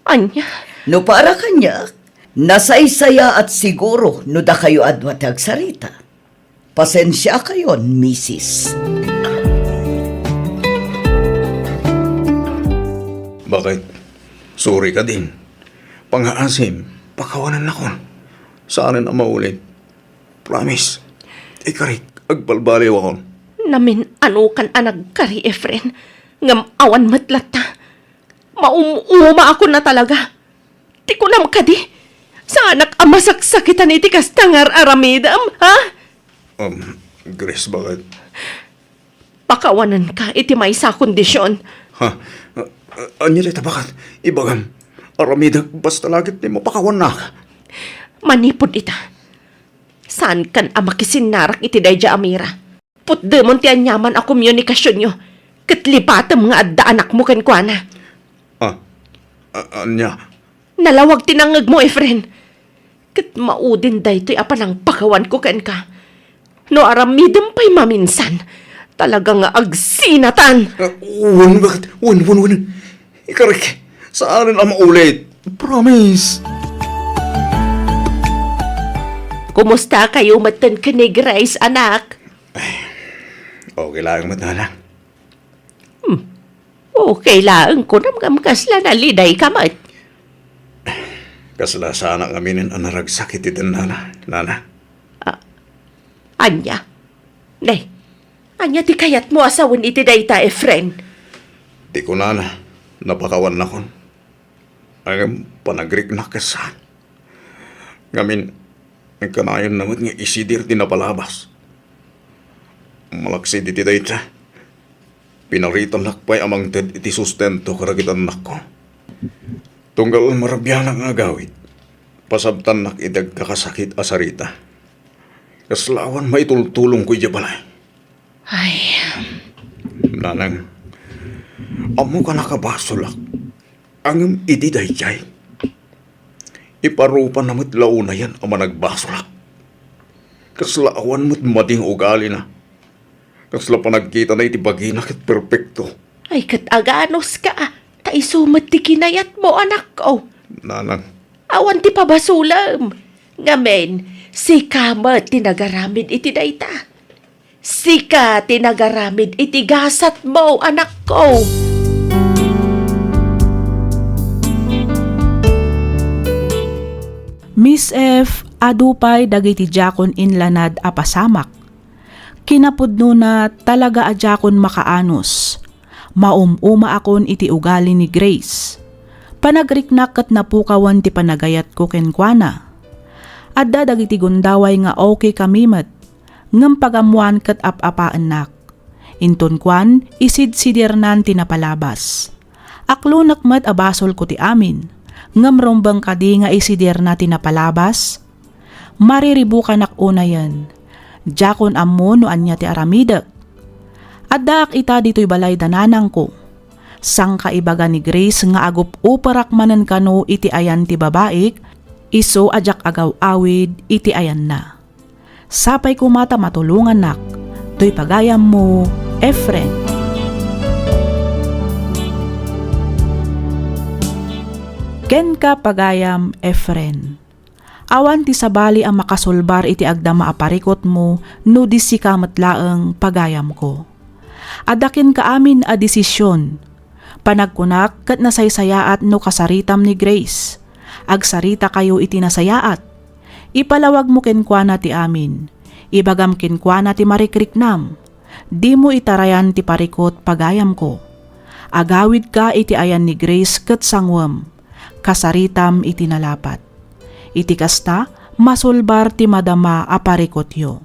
Ania? No para kaniak, nasaysayaat siguro no dakayo a dua ti agsarita. Pasensiakayon, misis. Baket? Sorry kadin. Pangngaasim, pakawanannakon. Saanen a maulit. Promise. Ikarik, agbalbaliwakon. Namin-anokan a nagkari, Efren. Ngem awan met latta. Maum-umaakon a talaga. Ti kunam kadi, saanak a masaksakitan iti kasta nga ar-aramidem, ha? Um, Grace, baket? Pakawanenka iti maysa a kondision. Ha? A-, a-, ania dayta, baket? Ibagam, aramidek basta la ket ti mapakawannak. Manipud ita, saankan a makisinnarak iti daydiay a Mira. Putdemon ti aniaman a komunikasionyo, ket lipatem nga adda anakmo kenkuana. Ah, a-, ania? Nalawag ti nangngegmo, Efren. Ket maudin daytoy a panangpakawanko kenka. No aramidem pay maminsan, talaga nga agsinatan. Ah, wen, baket? Wen, wen, wen. Ikarik, saanen a maulit. Promise. Kumusta kayo metten ken ni Grace, anak? Ay, okay laeng met, nana. Hmm. Okay laeng kunam ngem kasla naliday ka met. Kasla saanak ngaminen a naragsak iti dennana, nana. Ah, ania? Ne, ania ti kayatmo a sawen iti dayta, Efren? Ti kunana, napakawannakon. Ngem panagriknak ket saan. Ngamin, kanayonna met nga isidir ti napalabas. Malaksid iti dayta, pinaritannak pay a mangted iti sustento kadagiti annakko. Tunggal marabianak nga agawid, pasabtannak iti agkakasakit a sarita. Kasla awan maitultulongko idiay balay. Ay. Nanang, ammok a nakabasolak. Ngem idi daydiay, iparupanak met la unayen a managbasolak. Kasla awan met madi nga ugalina. Kasla panagkitana iti bagina ket perpekto. Ay, ket aganuska, ta isu met ti kinayatmo, anakko. Nanang. Awan ti pabasolem. Ngamin, sika met ti nagaramid iti dayta. Sika ti nagaramid iti gasatmo, anakko. Miss F, adu pay dagiti diakon inlanad a pasamak. Kinapudnona, talaga a diakon makaanus. Maum-umaakon iti ugali ni Grace. Panagriknak ket napukawan ti panagayatko kenkuana. Adda dagiti gundaway nga okay kami met, ngem pagammoan ket ap-apaennak. Inton kuan, isidsidirnan ti napalabas. Aklonek met a basolko ti amin, ngem rumbeng kadi nga isidirna ti napalabas? Mariribukanak unayen. Diakon ammo no ania ti aramidek. Addaak ita ditoy balay da nanangko. Sangkaibaga ni Grace nga agup-uperak manen kano iti ayan ti babaik, isu a diak agaw-awid iti ayanna. Sapay koma ta matulongannak, toy pagayammo, Efren. Kenka, pagayam Efren. Awan ti sabali a makasulbar iti agdama a parikutmo no di sika met laeng, pagayamko. Adda kenka amin a desisyon. Panagkunak ket nasaysayaat no kasaritam ni Grace. Agsaritakayo iti nasayaat. Ipalawagmo kenkuana ti amin. Ibagam kenkuana ti marikriknam. Dimo itarayan ti parikut, pagayamko. Agawidka iti ayan ni Grace ket sanguem. Kasaritam iti nalapat. Iti kasta, masulbar ti madama a parikutyo.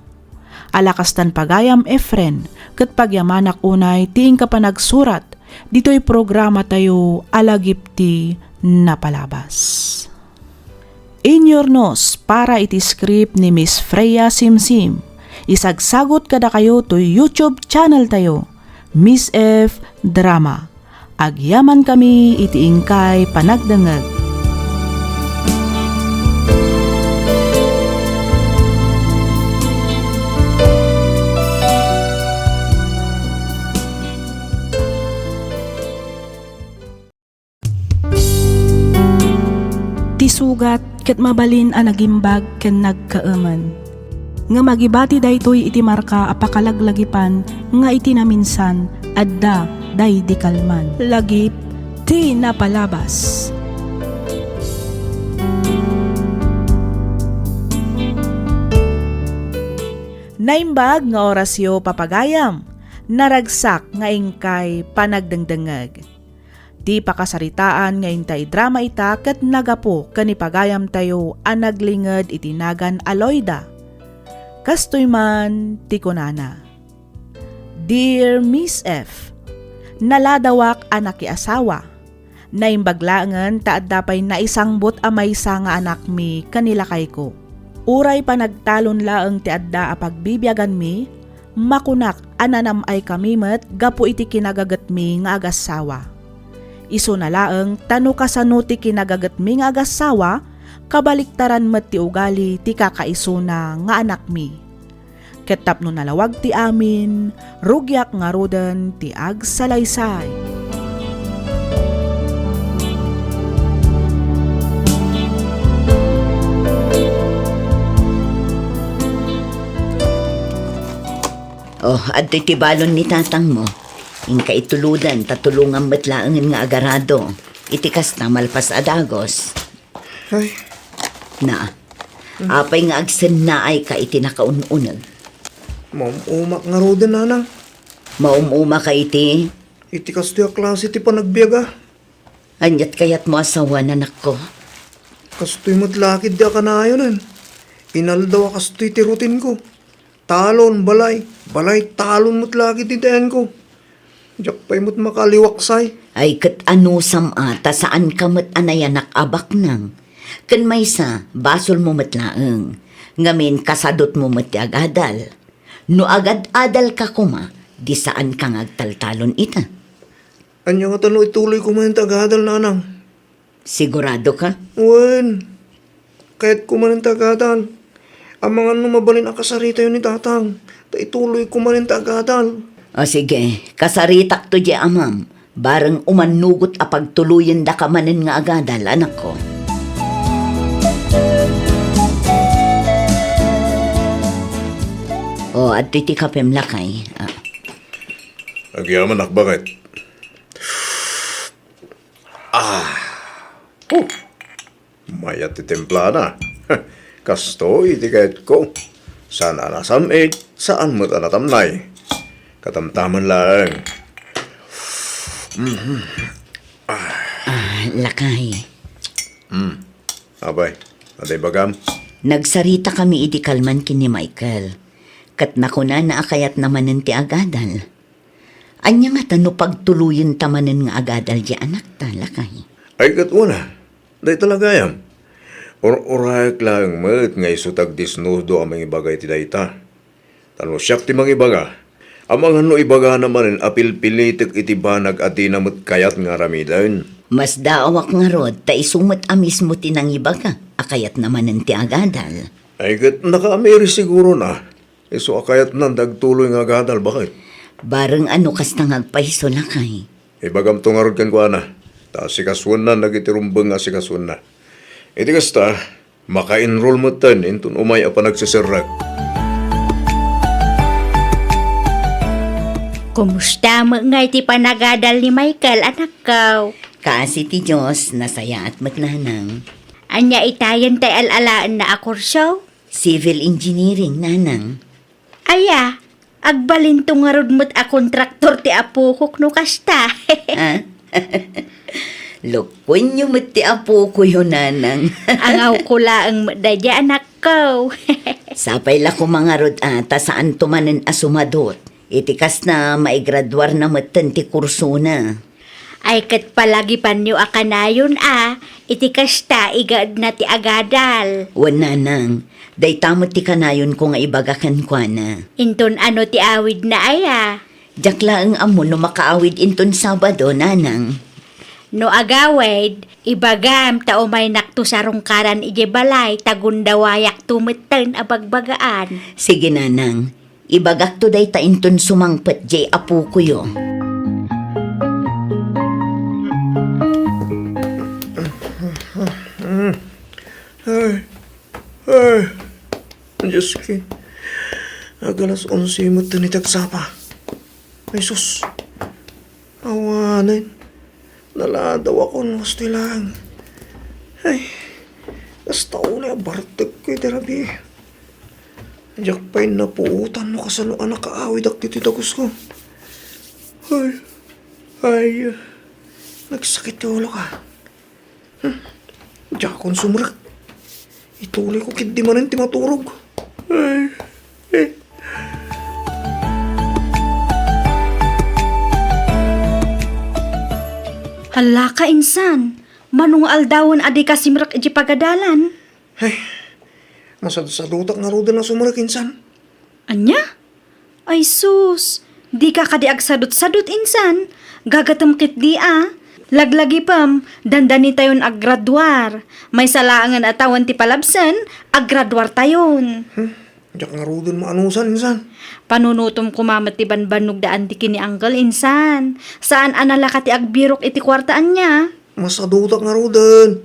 Ala kastan, pagayam Efren, ket pagyamanak unay ti inka panagsurat ditoy programatayo a Lagip ti Napalabas. Inyurnos para iti script ni Miss Freya Simsim. Isagsagut kadakayo toy YouTube channel tayo, Miss F Drama. Agyamankami iti inkay panagdengngeg. Ti sugat ket mabalin a nagimbag ken nagkaemen. Ngem agibati daytoy iti marka a pakalaglagipan nga iti naminsan, adda daydi kalman. Lagip ti napalabas. Naimbag nga orasyo, papagayam. Naragsak nga inkay panagdengdengngeg. Ti pakasaritaan nga inta idrama ita ket nagapu ken ni pagayamtayo a naglinged iti nagan a Loida. Kastoy man ti kunana, "Dear Miss F, naladawak a nakiasawa. Naimbag laengen ta adda pay naisangbut a maysa nga anakmi ken ni lakayko. Uray panagtalon laeng ti adda a pagbibiaganmi, makunak a nanam-ay kami met gapu iti kinagagetmi nga agassawa. Isuna laeng ta no kasano ti kinagagetmi nga agassawa, kabaliktaran met ti ugali ti kakaisuna nga anakmi. Ket tapno nalawag ti amin, rugiak ngaruden ti agsalaysay." Oh, adtoy ti balon ni tatangmo. Inka itulodan ta tulongam met laengen nga agarado. Iti kasta, malpas a dagus. Ay. Na, apay nga agsennaayka iti nakaun-uneg? Maum-umak ngaruden, nanang. Maum-umaka iti? Iti kastoy a klase ti panagbiaga. Aniat kayatmo a sawen, anakko? Kastoy met la ketdi a kanayonen. Inaldaw a kastoy ti rutinko. Talon, balay, balay, talon met la ketdi ti ayanko. Diak pay met makaliwaksay. Ay, ket anusam a ta saanka met a nayanak a baknang. Ken maysa, basolmo met laeng. Ngamin, kasadutmo met ti agadal. No agad-adalka koma, di saanka nga agtaltalon ita. Ania ngata no ituloyko manen ti agadal, nanang? Siguradoka? Wen. Kayatko manen ti agadal. Amangan no mabalin a kasaritayo ni tatang, ta ituloyko manen ti agadal. O sige, kasaritakto diay amam, bareng umannugot a pagtuloyendaka manen nga agadal, anakko. O, adtoy ti kapem, lakay. Ah. Agyamanak, baket. Ah. Oh. Mayat ti timplana. Kastoy ti kayatko. Saan a nasam-it, saan met a natamnay. Katamtaman laeng. Mhm. Ah, lakay. Hmm. Apay, adda ibagam? Nagsaritakami idi kalman ken ni Michael, ket nakunana a kayatna manen ti agadal. Ania ngata no pagtuloyenta manen nga agadal diay anakta, lakay? Ay, ket wen a, dayta la gayam. Ur-urayek laeng met nga isu ti agdisnudo a mangibaga iti dayta. Ta no siak ti mangibaga, amangan no ibagana manen a pilpilitek iti banag a dina met kayat nga aramiden. Masdaawak ngarud ta isu met a mismo ti nangibaga a kayatna manen ti agadal. Ay, ket nakaamiris siguro na. Isu a kayatnan ti agtuloy nga agadal, baket. Bareng a no kasta nga agpayso, lakay. Ibagamto ngarud kenkuana, ta asikasuenna dagiti rumbeng nga asikasuenna. Iti kasta, maka-enroll metten inton umay a panagseserrek. Kumusta met ngay ti panagadal ni Michael, anakko? Kaasi ti Dios, nasayaat met, nanang. Ania itayen tay al-alaenna a kurso? Civil engineering, nanang. Aya, agbalinto ngarud met a kontraktor ti apokok no kasta. Ah? Lokoenyo met ti apokoyo, nanang. Angawko laeng met daydiay, anakko. Sapay la koma ngarud a ta saanto manen a sumadot. Iti kasta, maigraduarna metten ti kursona. Ay, ket palagipanyo a kanayon a, iti kasta, igaedna ti agadal. Wen, nanang, dayta met ti kanayonko nga ibaga kenkuana. Inton ano ti awidna aya? Diak laeng ammo no makaawid inton Sabado, nanang. No agawid, ibagam ta umaynakto sarungkaran idiay balay ta gundawayakto metten a bagbagaan. Sige, nanang. Ibagakto dayta inton sumangpet diay apokoyo. Ay, ay, Diyos ko. Agalas onse met ti agsapa. Ay, sus. Awanen. Naladawakon, kastoy laeng. Ay, kasta unay a bartekko iti rabii. Diak pay napuotan no kasano a nakaawidak ditoy dagusko. Ay, ay, nagsakit ti ulok. Hmm, diakon sumrek. Ituloyko ketdi manen ti maturog. Ay, eh. Hala ka, insan. Mano nga aldawen a dika simrek iti pagadalan? Ay, masadsadutak ngaruden a sumrek, insan. Ania? Ay sus, dika kadi agsadutsadut, insan. Gagatem ketdi a. Laglagipem, dandanitayon aggraduar. Maysa laengen a tawen ti palabsen, aggraduartayon. Hmm, diak ngaruden maanusan, insan. Panunotem koma met ti banbannog da Auntie ken ni Uncle, insan. Saan a nalaka ti agbirok iti kuarta, ania? Masadutak ngaruden.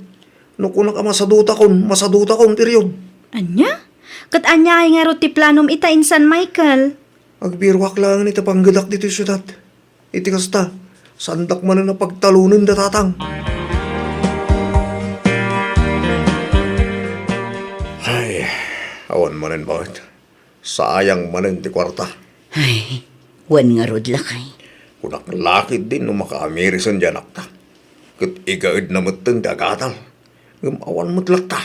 No kunak a masadutakon, masadutakon, period. Ania? Ket ania ngay ngarud ti planom ita, insan Michael? Agbiroak laeng iti panggedak ditoy siudad. Iti kasta, saandak manen a pagtalonen da tatang. Ay, awan manen, baket. Sayang manen ti kuarta. Ay, wen ngarud, lakay. Kunak la ketdi no makaamirisen diay anakta. Ket igaedna metten ti agadal. Ngem awan met latta.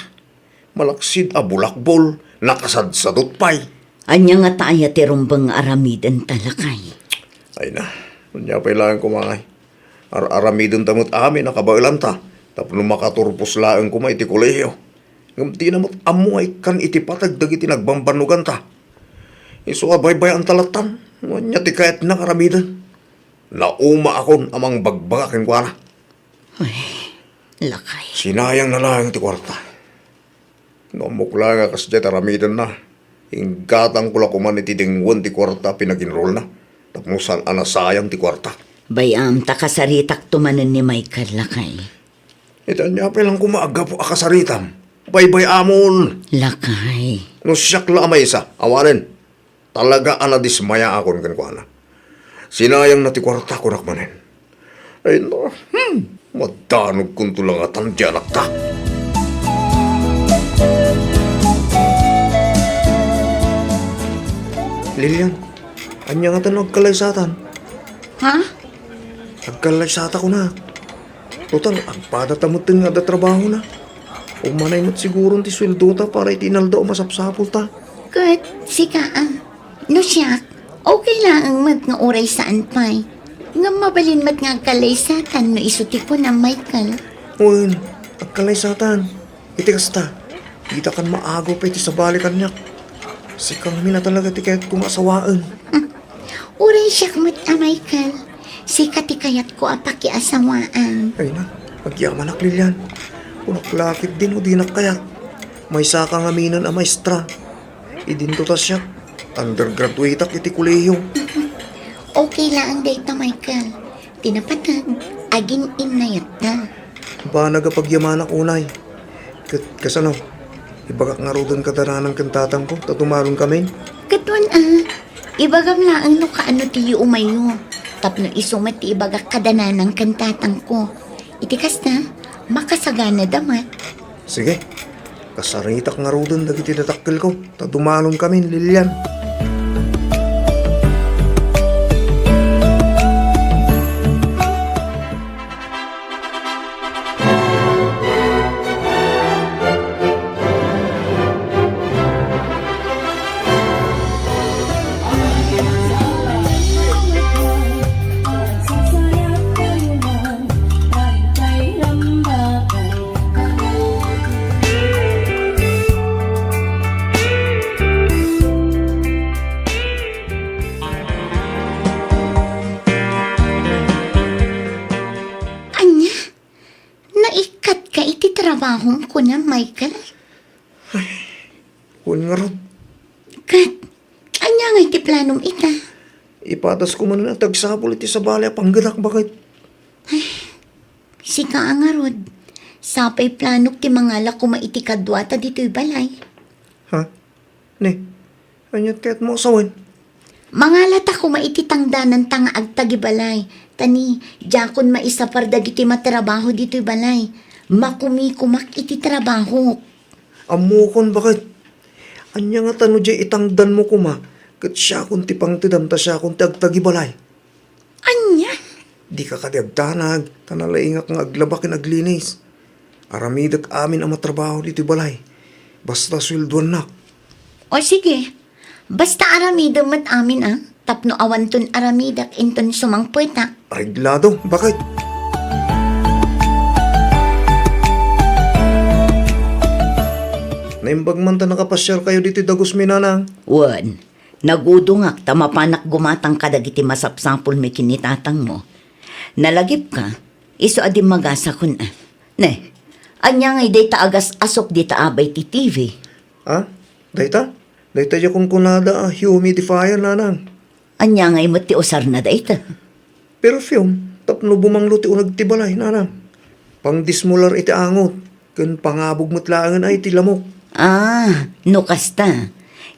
Malaksid a bulakbol, nakasadsadut pay. Ania ngata aya ti rumbeng nga aramidenta, lakay? Ay na, ania pay laeng koma ngay. Ar-aramidenta met amin a kabaelanta tapno makaturpos laeng koma iti kolehio. Ngem dina met ammo nga ikkan iti pateg dagiti nagbambannoganta. Isu a baybay-anta lattan no ania ti kayatna nga aramiden. Naumaakon a mangbagbaga kenkuana. Ay, lakay. Sinayangna laeng ti kuarta. No ammok la nga kasdiay ti aramidenna, inggatangko la koman iti denggen ti kuarta a pinag-enrollna, tapno saan a nasayang ti kuarta. Bay-am ta kasaritakto manen ni Michael, lakay. Iti ania pay lang koma a gapu a kasaritam? Baybay-amon! Lakay. No siak la a maysa, awanen. Talaga a nadismayaakon kenkuana. Sinayangna ti kuarta, kunak manen. Ay, no. Hmm. Madanogkonto la ngatan ti anakta. Lilian, ania ngatan no agkallaysatan? Ha? Agkallaysata, kunak. Total, agpadata metten nga adda trabahona. Umanay met siguron ti sueldota para iti inaldaw a masapsapulta. Ket sika, a? No siak, okay laeng met nga uray saan pay. Ngem mabalin met nga agkalaysatan no isu ti kunam, Michael. Wen, agkalaysatan. Iti kasta, ditakan maagaw pay ti sabali kaniak. Sika ngamin a talaga ti kayatko nga asawaen. Uray siak met a, Michael. Sika ti kayatko a pakiasawaan. Ay na, agyamanak, Lilian. Kunak la ketdi no dinak kayat. Maysaka ngaminen a maestra. Idinto ta siak, undergraduateak iti kolehiyo. Okay laeng dayta, Michael. Ti napateg, agin-innayatta. Banag a pagyamanak unay. Ket kasano? Ibagak ngaruden kada nanang ken tatangko ta dumalonkamin? Ket wen a, ibagam laeng no kaano ti yuumayyo. Tapno isu met ti ibagak kada nanang ken tatangko. Iti kasta, makasaganada met. Sige, kasaritak ngaruden dagiti dadakkelko ta dumalonkamin, Lilian. Ania? Naikkatka iti trabahom, kunam, Michael? Wen ngarud. Ket, ania ngay ti planom ita? Ipadasko manen a ti agsapul iti sabali a panggedak, baket. Sika a ngarud, sapay planok ti mangala koma iti kaduata ditoy balay. Ha? Ne, aniat kayatmo a sawen? Mangalata koma iti tangdananta nga agtagibalay, ta ni, diakon maisapar dagiti matrabaho ditoy balay. Makumikomak iti trabahok. Ammokon, baket. Ania ngata no diay itangdanmo koma, ket siakon ti pangtedam ta siakon ti agtagibalay? Ania? Dika kadi agdanag, ta nalaingak nga aglaba ken aglinis. Aramidek amin a matrabaho ditoy balay. Basta sueldoannak. O sige, basta aramidem met amin a, tapno awanton aramidek inton sumangpetak. Areglado, baket. Naimbag man ta nakapasiarkayo ditoy dagusmi, nanang. Wen, nagudongak ta mapanak gumatang kadagiti masapsapulmi ken ni tatangmo. Nalagipka, isu a dimmagasakon a. Ne, ania ngay dayta agas-asok dita abay ti T V? A? Dayta? Dayta diay kunkunada a humidifier, nanang. Ania ngay met ti usarna dayta? Perfume, tapno bumanglo ti uneg ti balay, nanang. Pangdismular iti angot, ken pangabog met laengen a iti lamok. Ah, no kasta,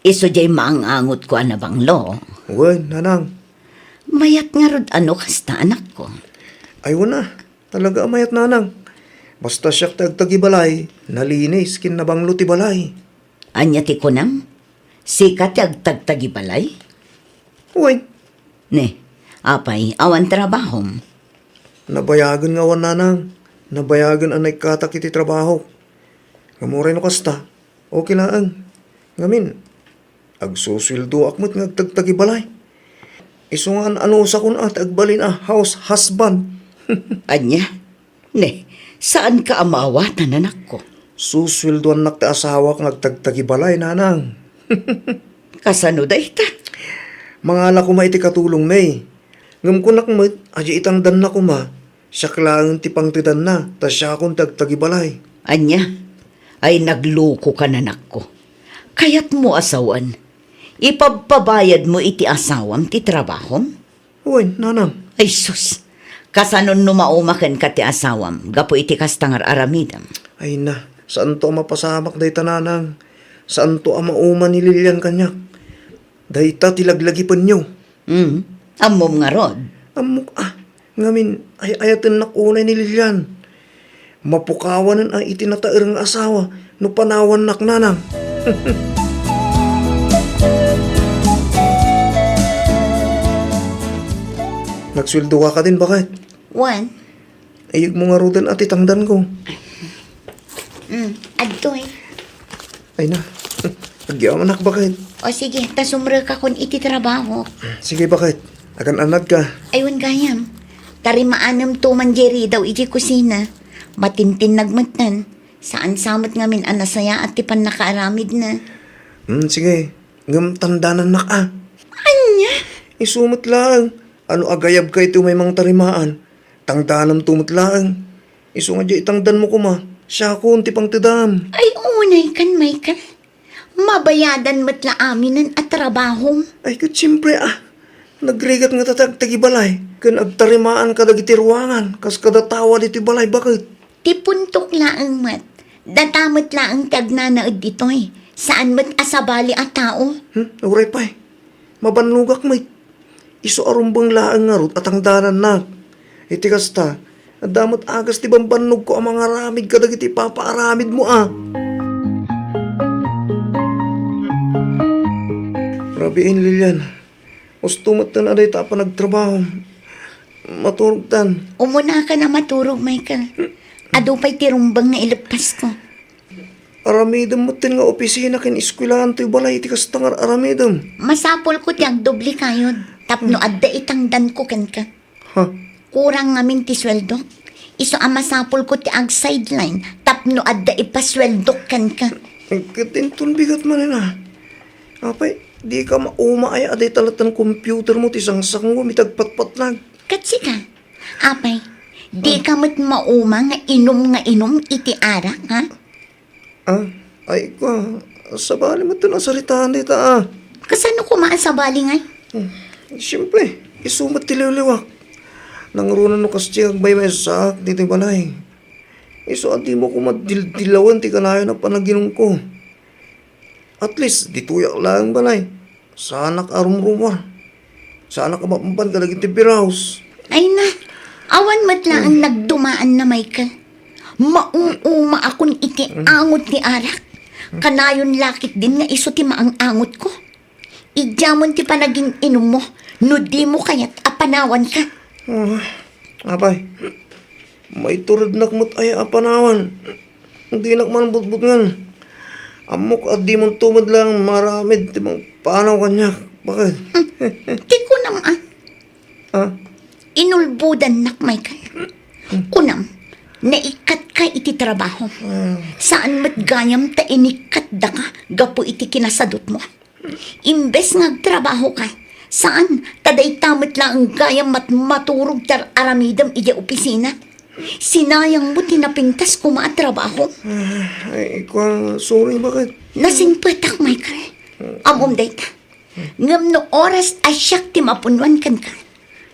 isu diay maang-angotko a nabanglo. Wen, nanang. Mayat ngarud a no kasta, anakko. Ay, wen a, talaga a mayat, nanang. Basta siak ti agtagibalay, nalinis ken nabanglo ti balay. Ania ti kunam? Sika ti agtagtagibalay? Wen. Ne, apay, awan trabahom? Nabayagen nga awan, nanang. Nabayagen a naikkatak iti trabahok. Ngem uray no kasta, okay laeng. Ngamin, agsusueldoak met nga agtagtagibalay. Isu nga an-anusakon a ti agbalin a house husband. Ania? Ne, saanka a maawatan, anakko? Susueldoannak ti asawak nga agtagtagibalay, nanang. Kasano dayta? Mangala koma iti katulongmi. Ngem kunak met a diay itangdanna koma, siak laeng ti pangtedanna, ta siakon ti agtagibalay. Ania? Ay, naglukoka, anakko. Kayatmo a sawen, ipabpabayadmo iti asawam ti trabahom? Wen, nanang. Ay sus! Kasanon no mauma kenka ti asawam gapu iti kasta nga ar-aramidem? Ay na, saanto a mapasamak dayta, nanang. Saanto a mauma ni Lilian kaniak. Dayta ti laglagipenyo. Hmm, ammom ngarud? Ammok a. Ngamin, ay-ayatennak unay ni Lilian. Mapukawanen a iti nataer nga asawa no panawannak, nanang. Nagsueldoka kadin, baket? Wen. Ayegmo ngaruden a ti tangdanko. Mm. Adtoy. Ay na. Agyamanak, baket. O sige, ta sumrekakon iti trabaho. Sige, baket. Agan-anadka. Ay, wen gayam. Tarimaanem to man diay ridaw iti kusina. Matintinnag metten. Saan sa met ngamin a nasayaat ti pannakaaramidna. Hmm, sige. Ngem tangdanannak a. Ania? Isu met laeng. No agayabka iti umay mangtarimaan, tangdanamto met laeng. Isu nga diay itangdanmo koma, siakon ti pangtedam. Ay, unay kan, Michael. Mabayadan met la aminen a trabahom. Ay, ket siempre a. Nagrigat nga ta ti agtagibalay ken agtarimaan kadagiti ruangan kas kadatawa ditoy balay, baket. Ti puntok laeng met, data met laeng ti agnanaed ditoy. Saan met a sabali a tao. Hmm, uray pay. Mabannogak met. Isu a rumbeng laeng ngarud a tangdanannak. Iti kasta, adda met agas ti bambannogko a mangaramid kadagiti ipapaaramidmo a. Rabiin, Lilian. Husto metten a dayta a panagtrabaho. Maturogtan. Umunakan a maturog, Michael. Adu pay ti rumbeng nga ileppasko. Aramidem metten nga opisina ken eskuelaan toy balay iti kasta nga aramidem. Masapulko ti agdoble kayod tapno adda itangdanko kenka. Ha? Kurang ngamin ti sueldok. Isu a masapulko ti ag-sideline tapno adda ipasueldok kenka. Ket inton bigat manen a. Apay, dika mauma aya a dayta latta computermo ti sangsangom iti agpatpatlag? Ket sika, apay, dika met mauma nga inum nga inum iti arak, ha? Ah, ay, kua, sabali met ti nasaritaan dita, ah. Kasano koma a sabali ngay? Hmm, siyempre, isu met ti liwliwak. Nangruna no kasdi agmaymaysaak ditoy balay. Isu a dimo koma dildilawon ti kanayon a panaginumko. At least, ditoyak laeng balay. Saanak a rumrumuar. Saanak a mapampan kadagiti biraos. Ay na, awan met laeng nagdumaan na, Michael. Mauuma akon iti angot ti arak. Kanayon lakit din nga isu ti maang-angotko. Idiamon ti panagin-inummo no dimo kayat a panawanka. Ah, apay, maiturednak met aya a panawan. Dinak man butbutngen. Ammok a dimonto met laeng maaramid ti mangpanaw kaniak. Baket? Hmm. Ti kunam a. Ah? Inulbodannak, Michael. Kunam, naikkatka iti trabaho. Ah. Saan met gayam ta inikkatdaka gapu iti kinasadutmo. Imbes nga agtrabahoka, saan ta dayta met laeng gayam mat-, maturog ti ar-aramidem idiay opisina. Sinayangmo ti napintas koma a trabaho. Ah, ay, kua, sorry, baket? Nasingpetak, Michael. Ammom dayta. Ngem no oras a siak ti mapunnuan kenka,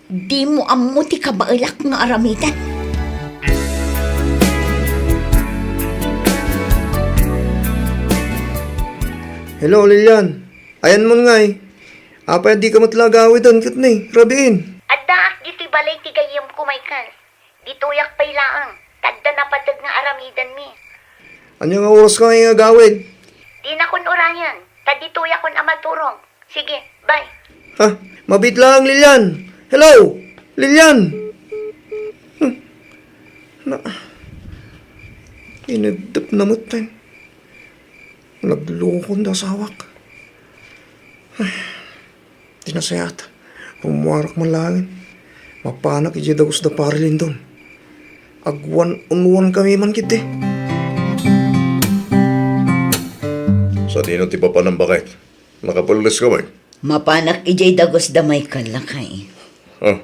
dimo ammo ti kabaelak nga aramiden. Hello, Lilian. Ayanmon ngay. Apay a dika met la agawiden ket ni, rabiin? Addaak ditoy balay ti gayyemko, Michael. Ditoyak pay laeng, ta adda napateg nga aramidenmi. Ania nga oras ngay nga agawid? Dinakon urayen, ta ditoyakon a maturog. Sige, bye. Ha? Mabiit laeng, Lilian. Hello? Lilian! Hmm. Na, ineddep na met ten. Naglukon da asawak. Ay, ti nasayaat. Rummuarak man laeng. Mapanak idiay dagus da Pari Lindon. Agwan-unwan kami man ketdi. Sadino ti papanam, baket? Nakapelles ka met? Mapanak idiay dagus da Michael, lakay. Ah.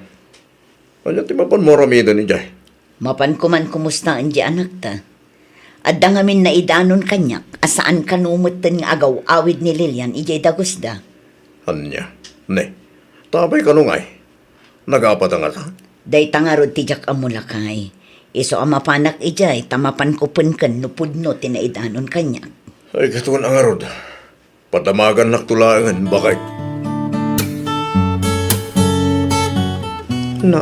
Ania ti mapanmo aramiden idiay? Mapanko man kumustaen diay anakta. Adda ngamin naidanon kaniak a saan kano metten nga agaw-awid ni Lilian idiay dagusda. Ania? Ne, ta apay kano ngay? Nagapata ngata? Dayta ngarud ti diak ammo, lakay. Isu a mapanak idiay ta mapanko penken no pudno ti naidanon kaniak. Ay, katon a ngarud. Padamagannakto laengen, baket. Na,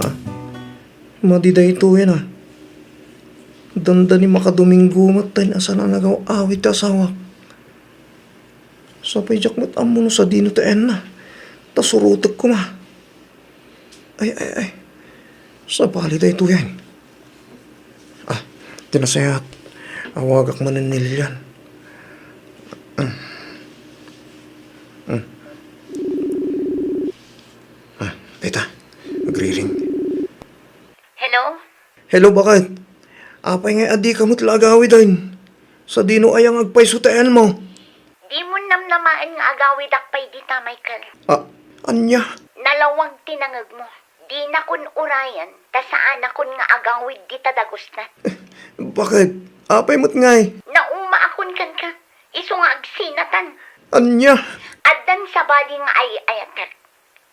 madi daytoyen a. Dandani makadomingo met ta inasana nagaw-awid ti asawak. Sapay diak met ammo no sadino ti ayanna. Ta surotek koma. Ay, ay, ay. Sabali daytoyen. Ah, ti nasayaat. Awagak manen ni Lilian. Mm. Mm. Ah, dayta. Agriring. Hello? Hello, baket? Apay nga adika met la agawiden? Sadino aya nga agpayso ti ayanmo? Dimo namnamaen nga agawidak pay dita, Michael. Ah, ania? Nalawag ti nangegmo. Dinakon urayen, ta saanakon nga agawid dita dagusna. Baket? Apay met ngay? Naumaakon kenka, isu nga agsinatan. Ania? Addan sabali nga ay-ayatek.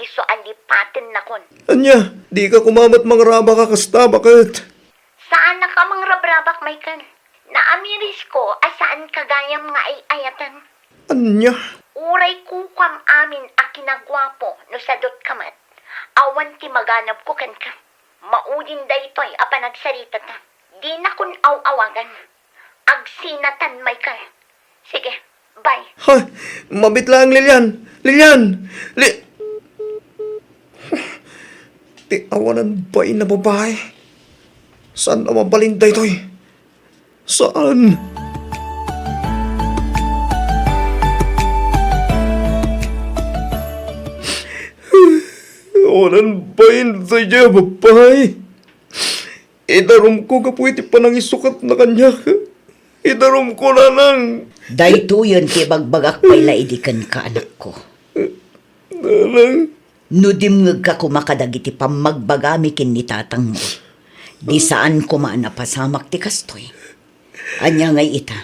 Isu a lipatennakon. Ania, dika koma met mangrabak a kasta, baket? Saanak a mangrabrabak, Michael. Naamirisko a saanka gayam nga ay-ayaten. Ania? Uray kukam amin a kinaguapo no sadutka met. Awan ti maganabko kenka. Maudin daytoy a panagsaritata. Dinakon aw-awagan. Agsinatan, Michael. Sige, bye. Ha? Mabiit laeng, Lilian! Lilian! Li-, ti awanan bain a babai. Saan a mabalin daytoy? Saan? Awanan bain daytoy a babai. Idarumko gapu iti panangisukatna kaniak. Idarumko, nanang. Daytoyen ti ibagbagak pay la idi kenka, anakko. Nanang. No dimngegka koma kadagiti pammagbagami ken ni tatangmo, di saan koma a napasamak ti kastoy. Ania ngay ita?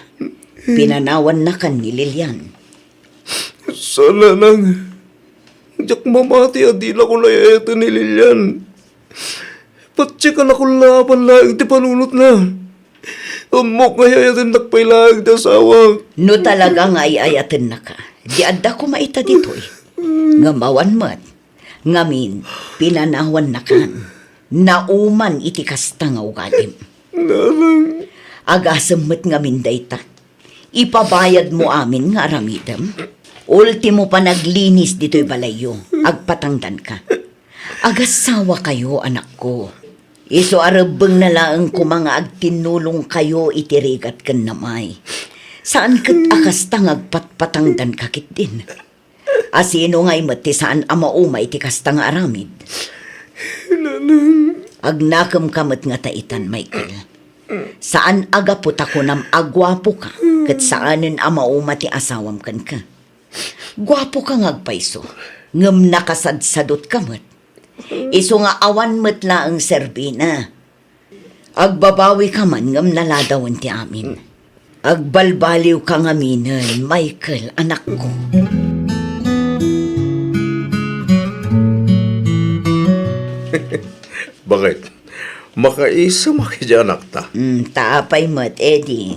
Pinanawannakan ni Lilian. Saan, nanang. Diak mamati a dinakon ay-ayaten ni Lilian. Patiekanakon la a pay laeng ti panunotna. Ammok nga ay-ayatennak pay laeng ti asawak. No talaga nga ay-ayatennaka, di adda koma ita ditoy. Ngem awan met. Ngamin, pinanawannakan. Nauman iti kasta nga ugalim. Nanang. Agasem met ngamin dayta. Ipabayadmo amin nga aramidem. Ultimo panaglinis ditoy balayyo, agpatangdanka. Agassawakayo, anakko. Isu a rebbengna laeng koma nga agtinnulongkayo iti rigat ken namay. Saan ket a kasta nga agpatpatangdanka ketdin. A sino ngay met ti saan a mauma iti kasta nga aramid? Nanang. Agnakemka met ngata itan, Michael. Saan a gapu ta kunam a guapoka, ket saanen a mauma ti asawam kenka. Guapoka nga agpayso, ngem nakasadsadutka met. Isu nga awan met laeng serbina. Agbabawika man ngem naladawen ti amin. Agbalbaliwka ngaminen, Michael, anakko. Baket? Makaisemak idiay anakta. Mm, ta apay met, Eddie?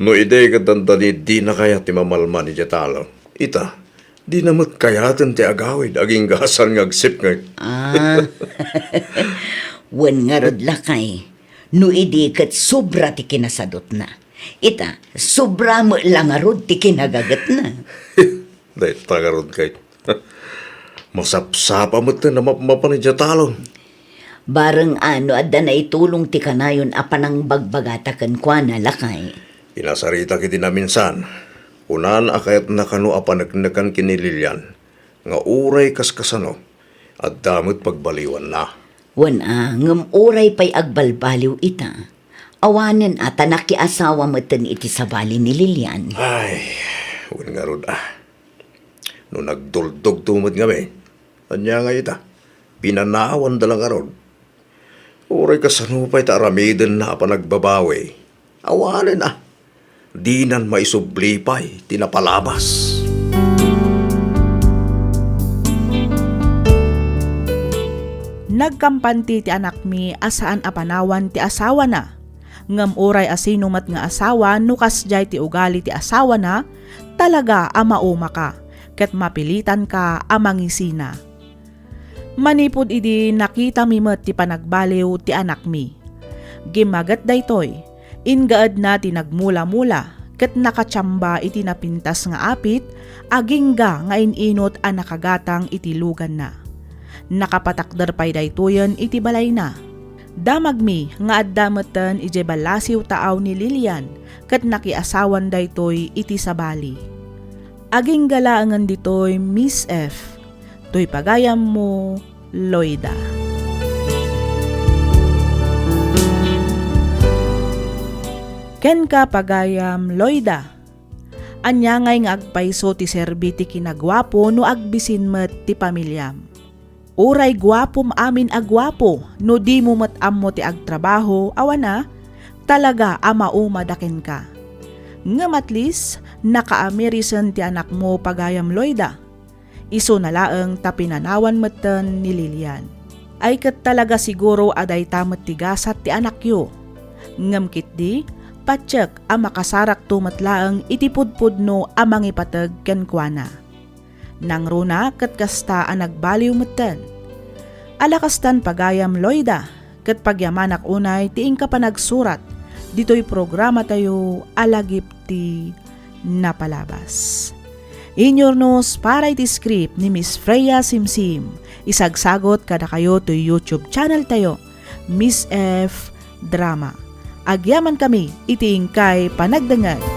No idi ket dandani dina kayat ti mamalman idiay talon. Ita, dina met kayaten ti agawid agingga saan nga agsipnget. Ah. Wen ngarud, lakay, no idi ket sobra ti kinasadutna. Ita, sobra met la ngarud ti kinagagetna. Dayta ngarud kay masapsapa met ti namapmapan idiay talon. Bareng a no adda naitulong ti kanayon a panangbagbagata kenkuana, lakay. Inasaritak iti naminsan, kunan a kayatna kano a paneknekan ken ni Lilian nga uray kaskasano, adda met pagbaliwanna. Wen a, ngem uray pay agbalbaliw ita, awanen a ta nakiasawa meten iti sabali ni Lilian. Ay, wen ngarud a. No nagduldogto met ngamin, ania ngay ita? Pinanawanda la ngarud. Uray kasano pay ta aramidenna a panagbabawi, awanen a, dinan maisubli pay ti napalabas. Nagkampanti ti anakmi a saan a panawan ti asawana. Ngem uray a sino met nga asawa, no kasdiay ti ugali ti asawana, talaga a maumaka, ket mapilitanka a mangisina. Manipud idi nakitami met ti panagbaliw ti anakmi. Gimmaget daytoy, inggaedna ti nagmula-mula ket nakatiamba iti napintas nga apit agingga nga in-inut a nakagatang iti luganna. Nakapatakder pay daytoyen iti balayna. Damagmi nga adda metten idiay ballasiw taaw ni Lilian ket nakiasawan daytoy iti sabali. Agingga laengen ditoy, Miss F. Toy pagayammo, Loida. Kenka, pagayam Loida. Ania ngay nga agpayso ti serbi ti kinaguapo no agbisin met ti pamiliam? Uray guapom amin a guapo, no dimo met ammo ti agtrabaho, awan a, talaga a maumada kenka. Ngem at least, nakaamirisan ti anakmo, pagayam Loida. Isuna laeng ta pinanawan metten ni Lilian. Ay ket talaga siguro a dayta met ti gasat ti anakyo. Ngem ketdi, patiek a makasarakto met laeng iti pudpudno a mangipateg kenkuana. Nangruna ket kasta a nagbaliw metten. Ala kastan, pagayam Loida, ket pagyamanak unay ti inka panagsurat ditoy programatayo a Lagip ti Napalabas. Inyurnos para iti script ni Miss Freya Simsim. Isagsagot kadakayo toy YouTube channel tayo, Miss F Drama. Agyamankami iti inkay panagdengngeg.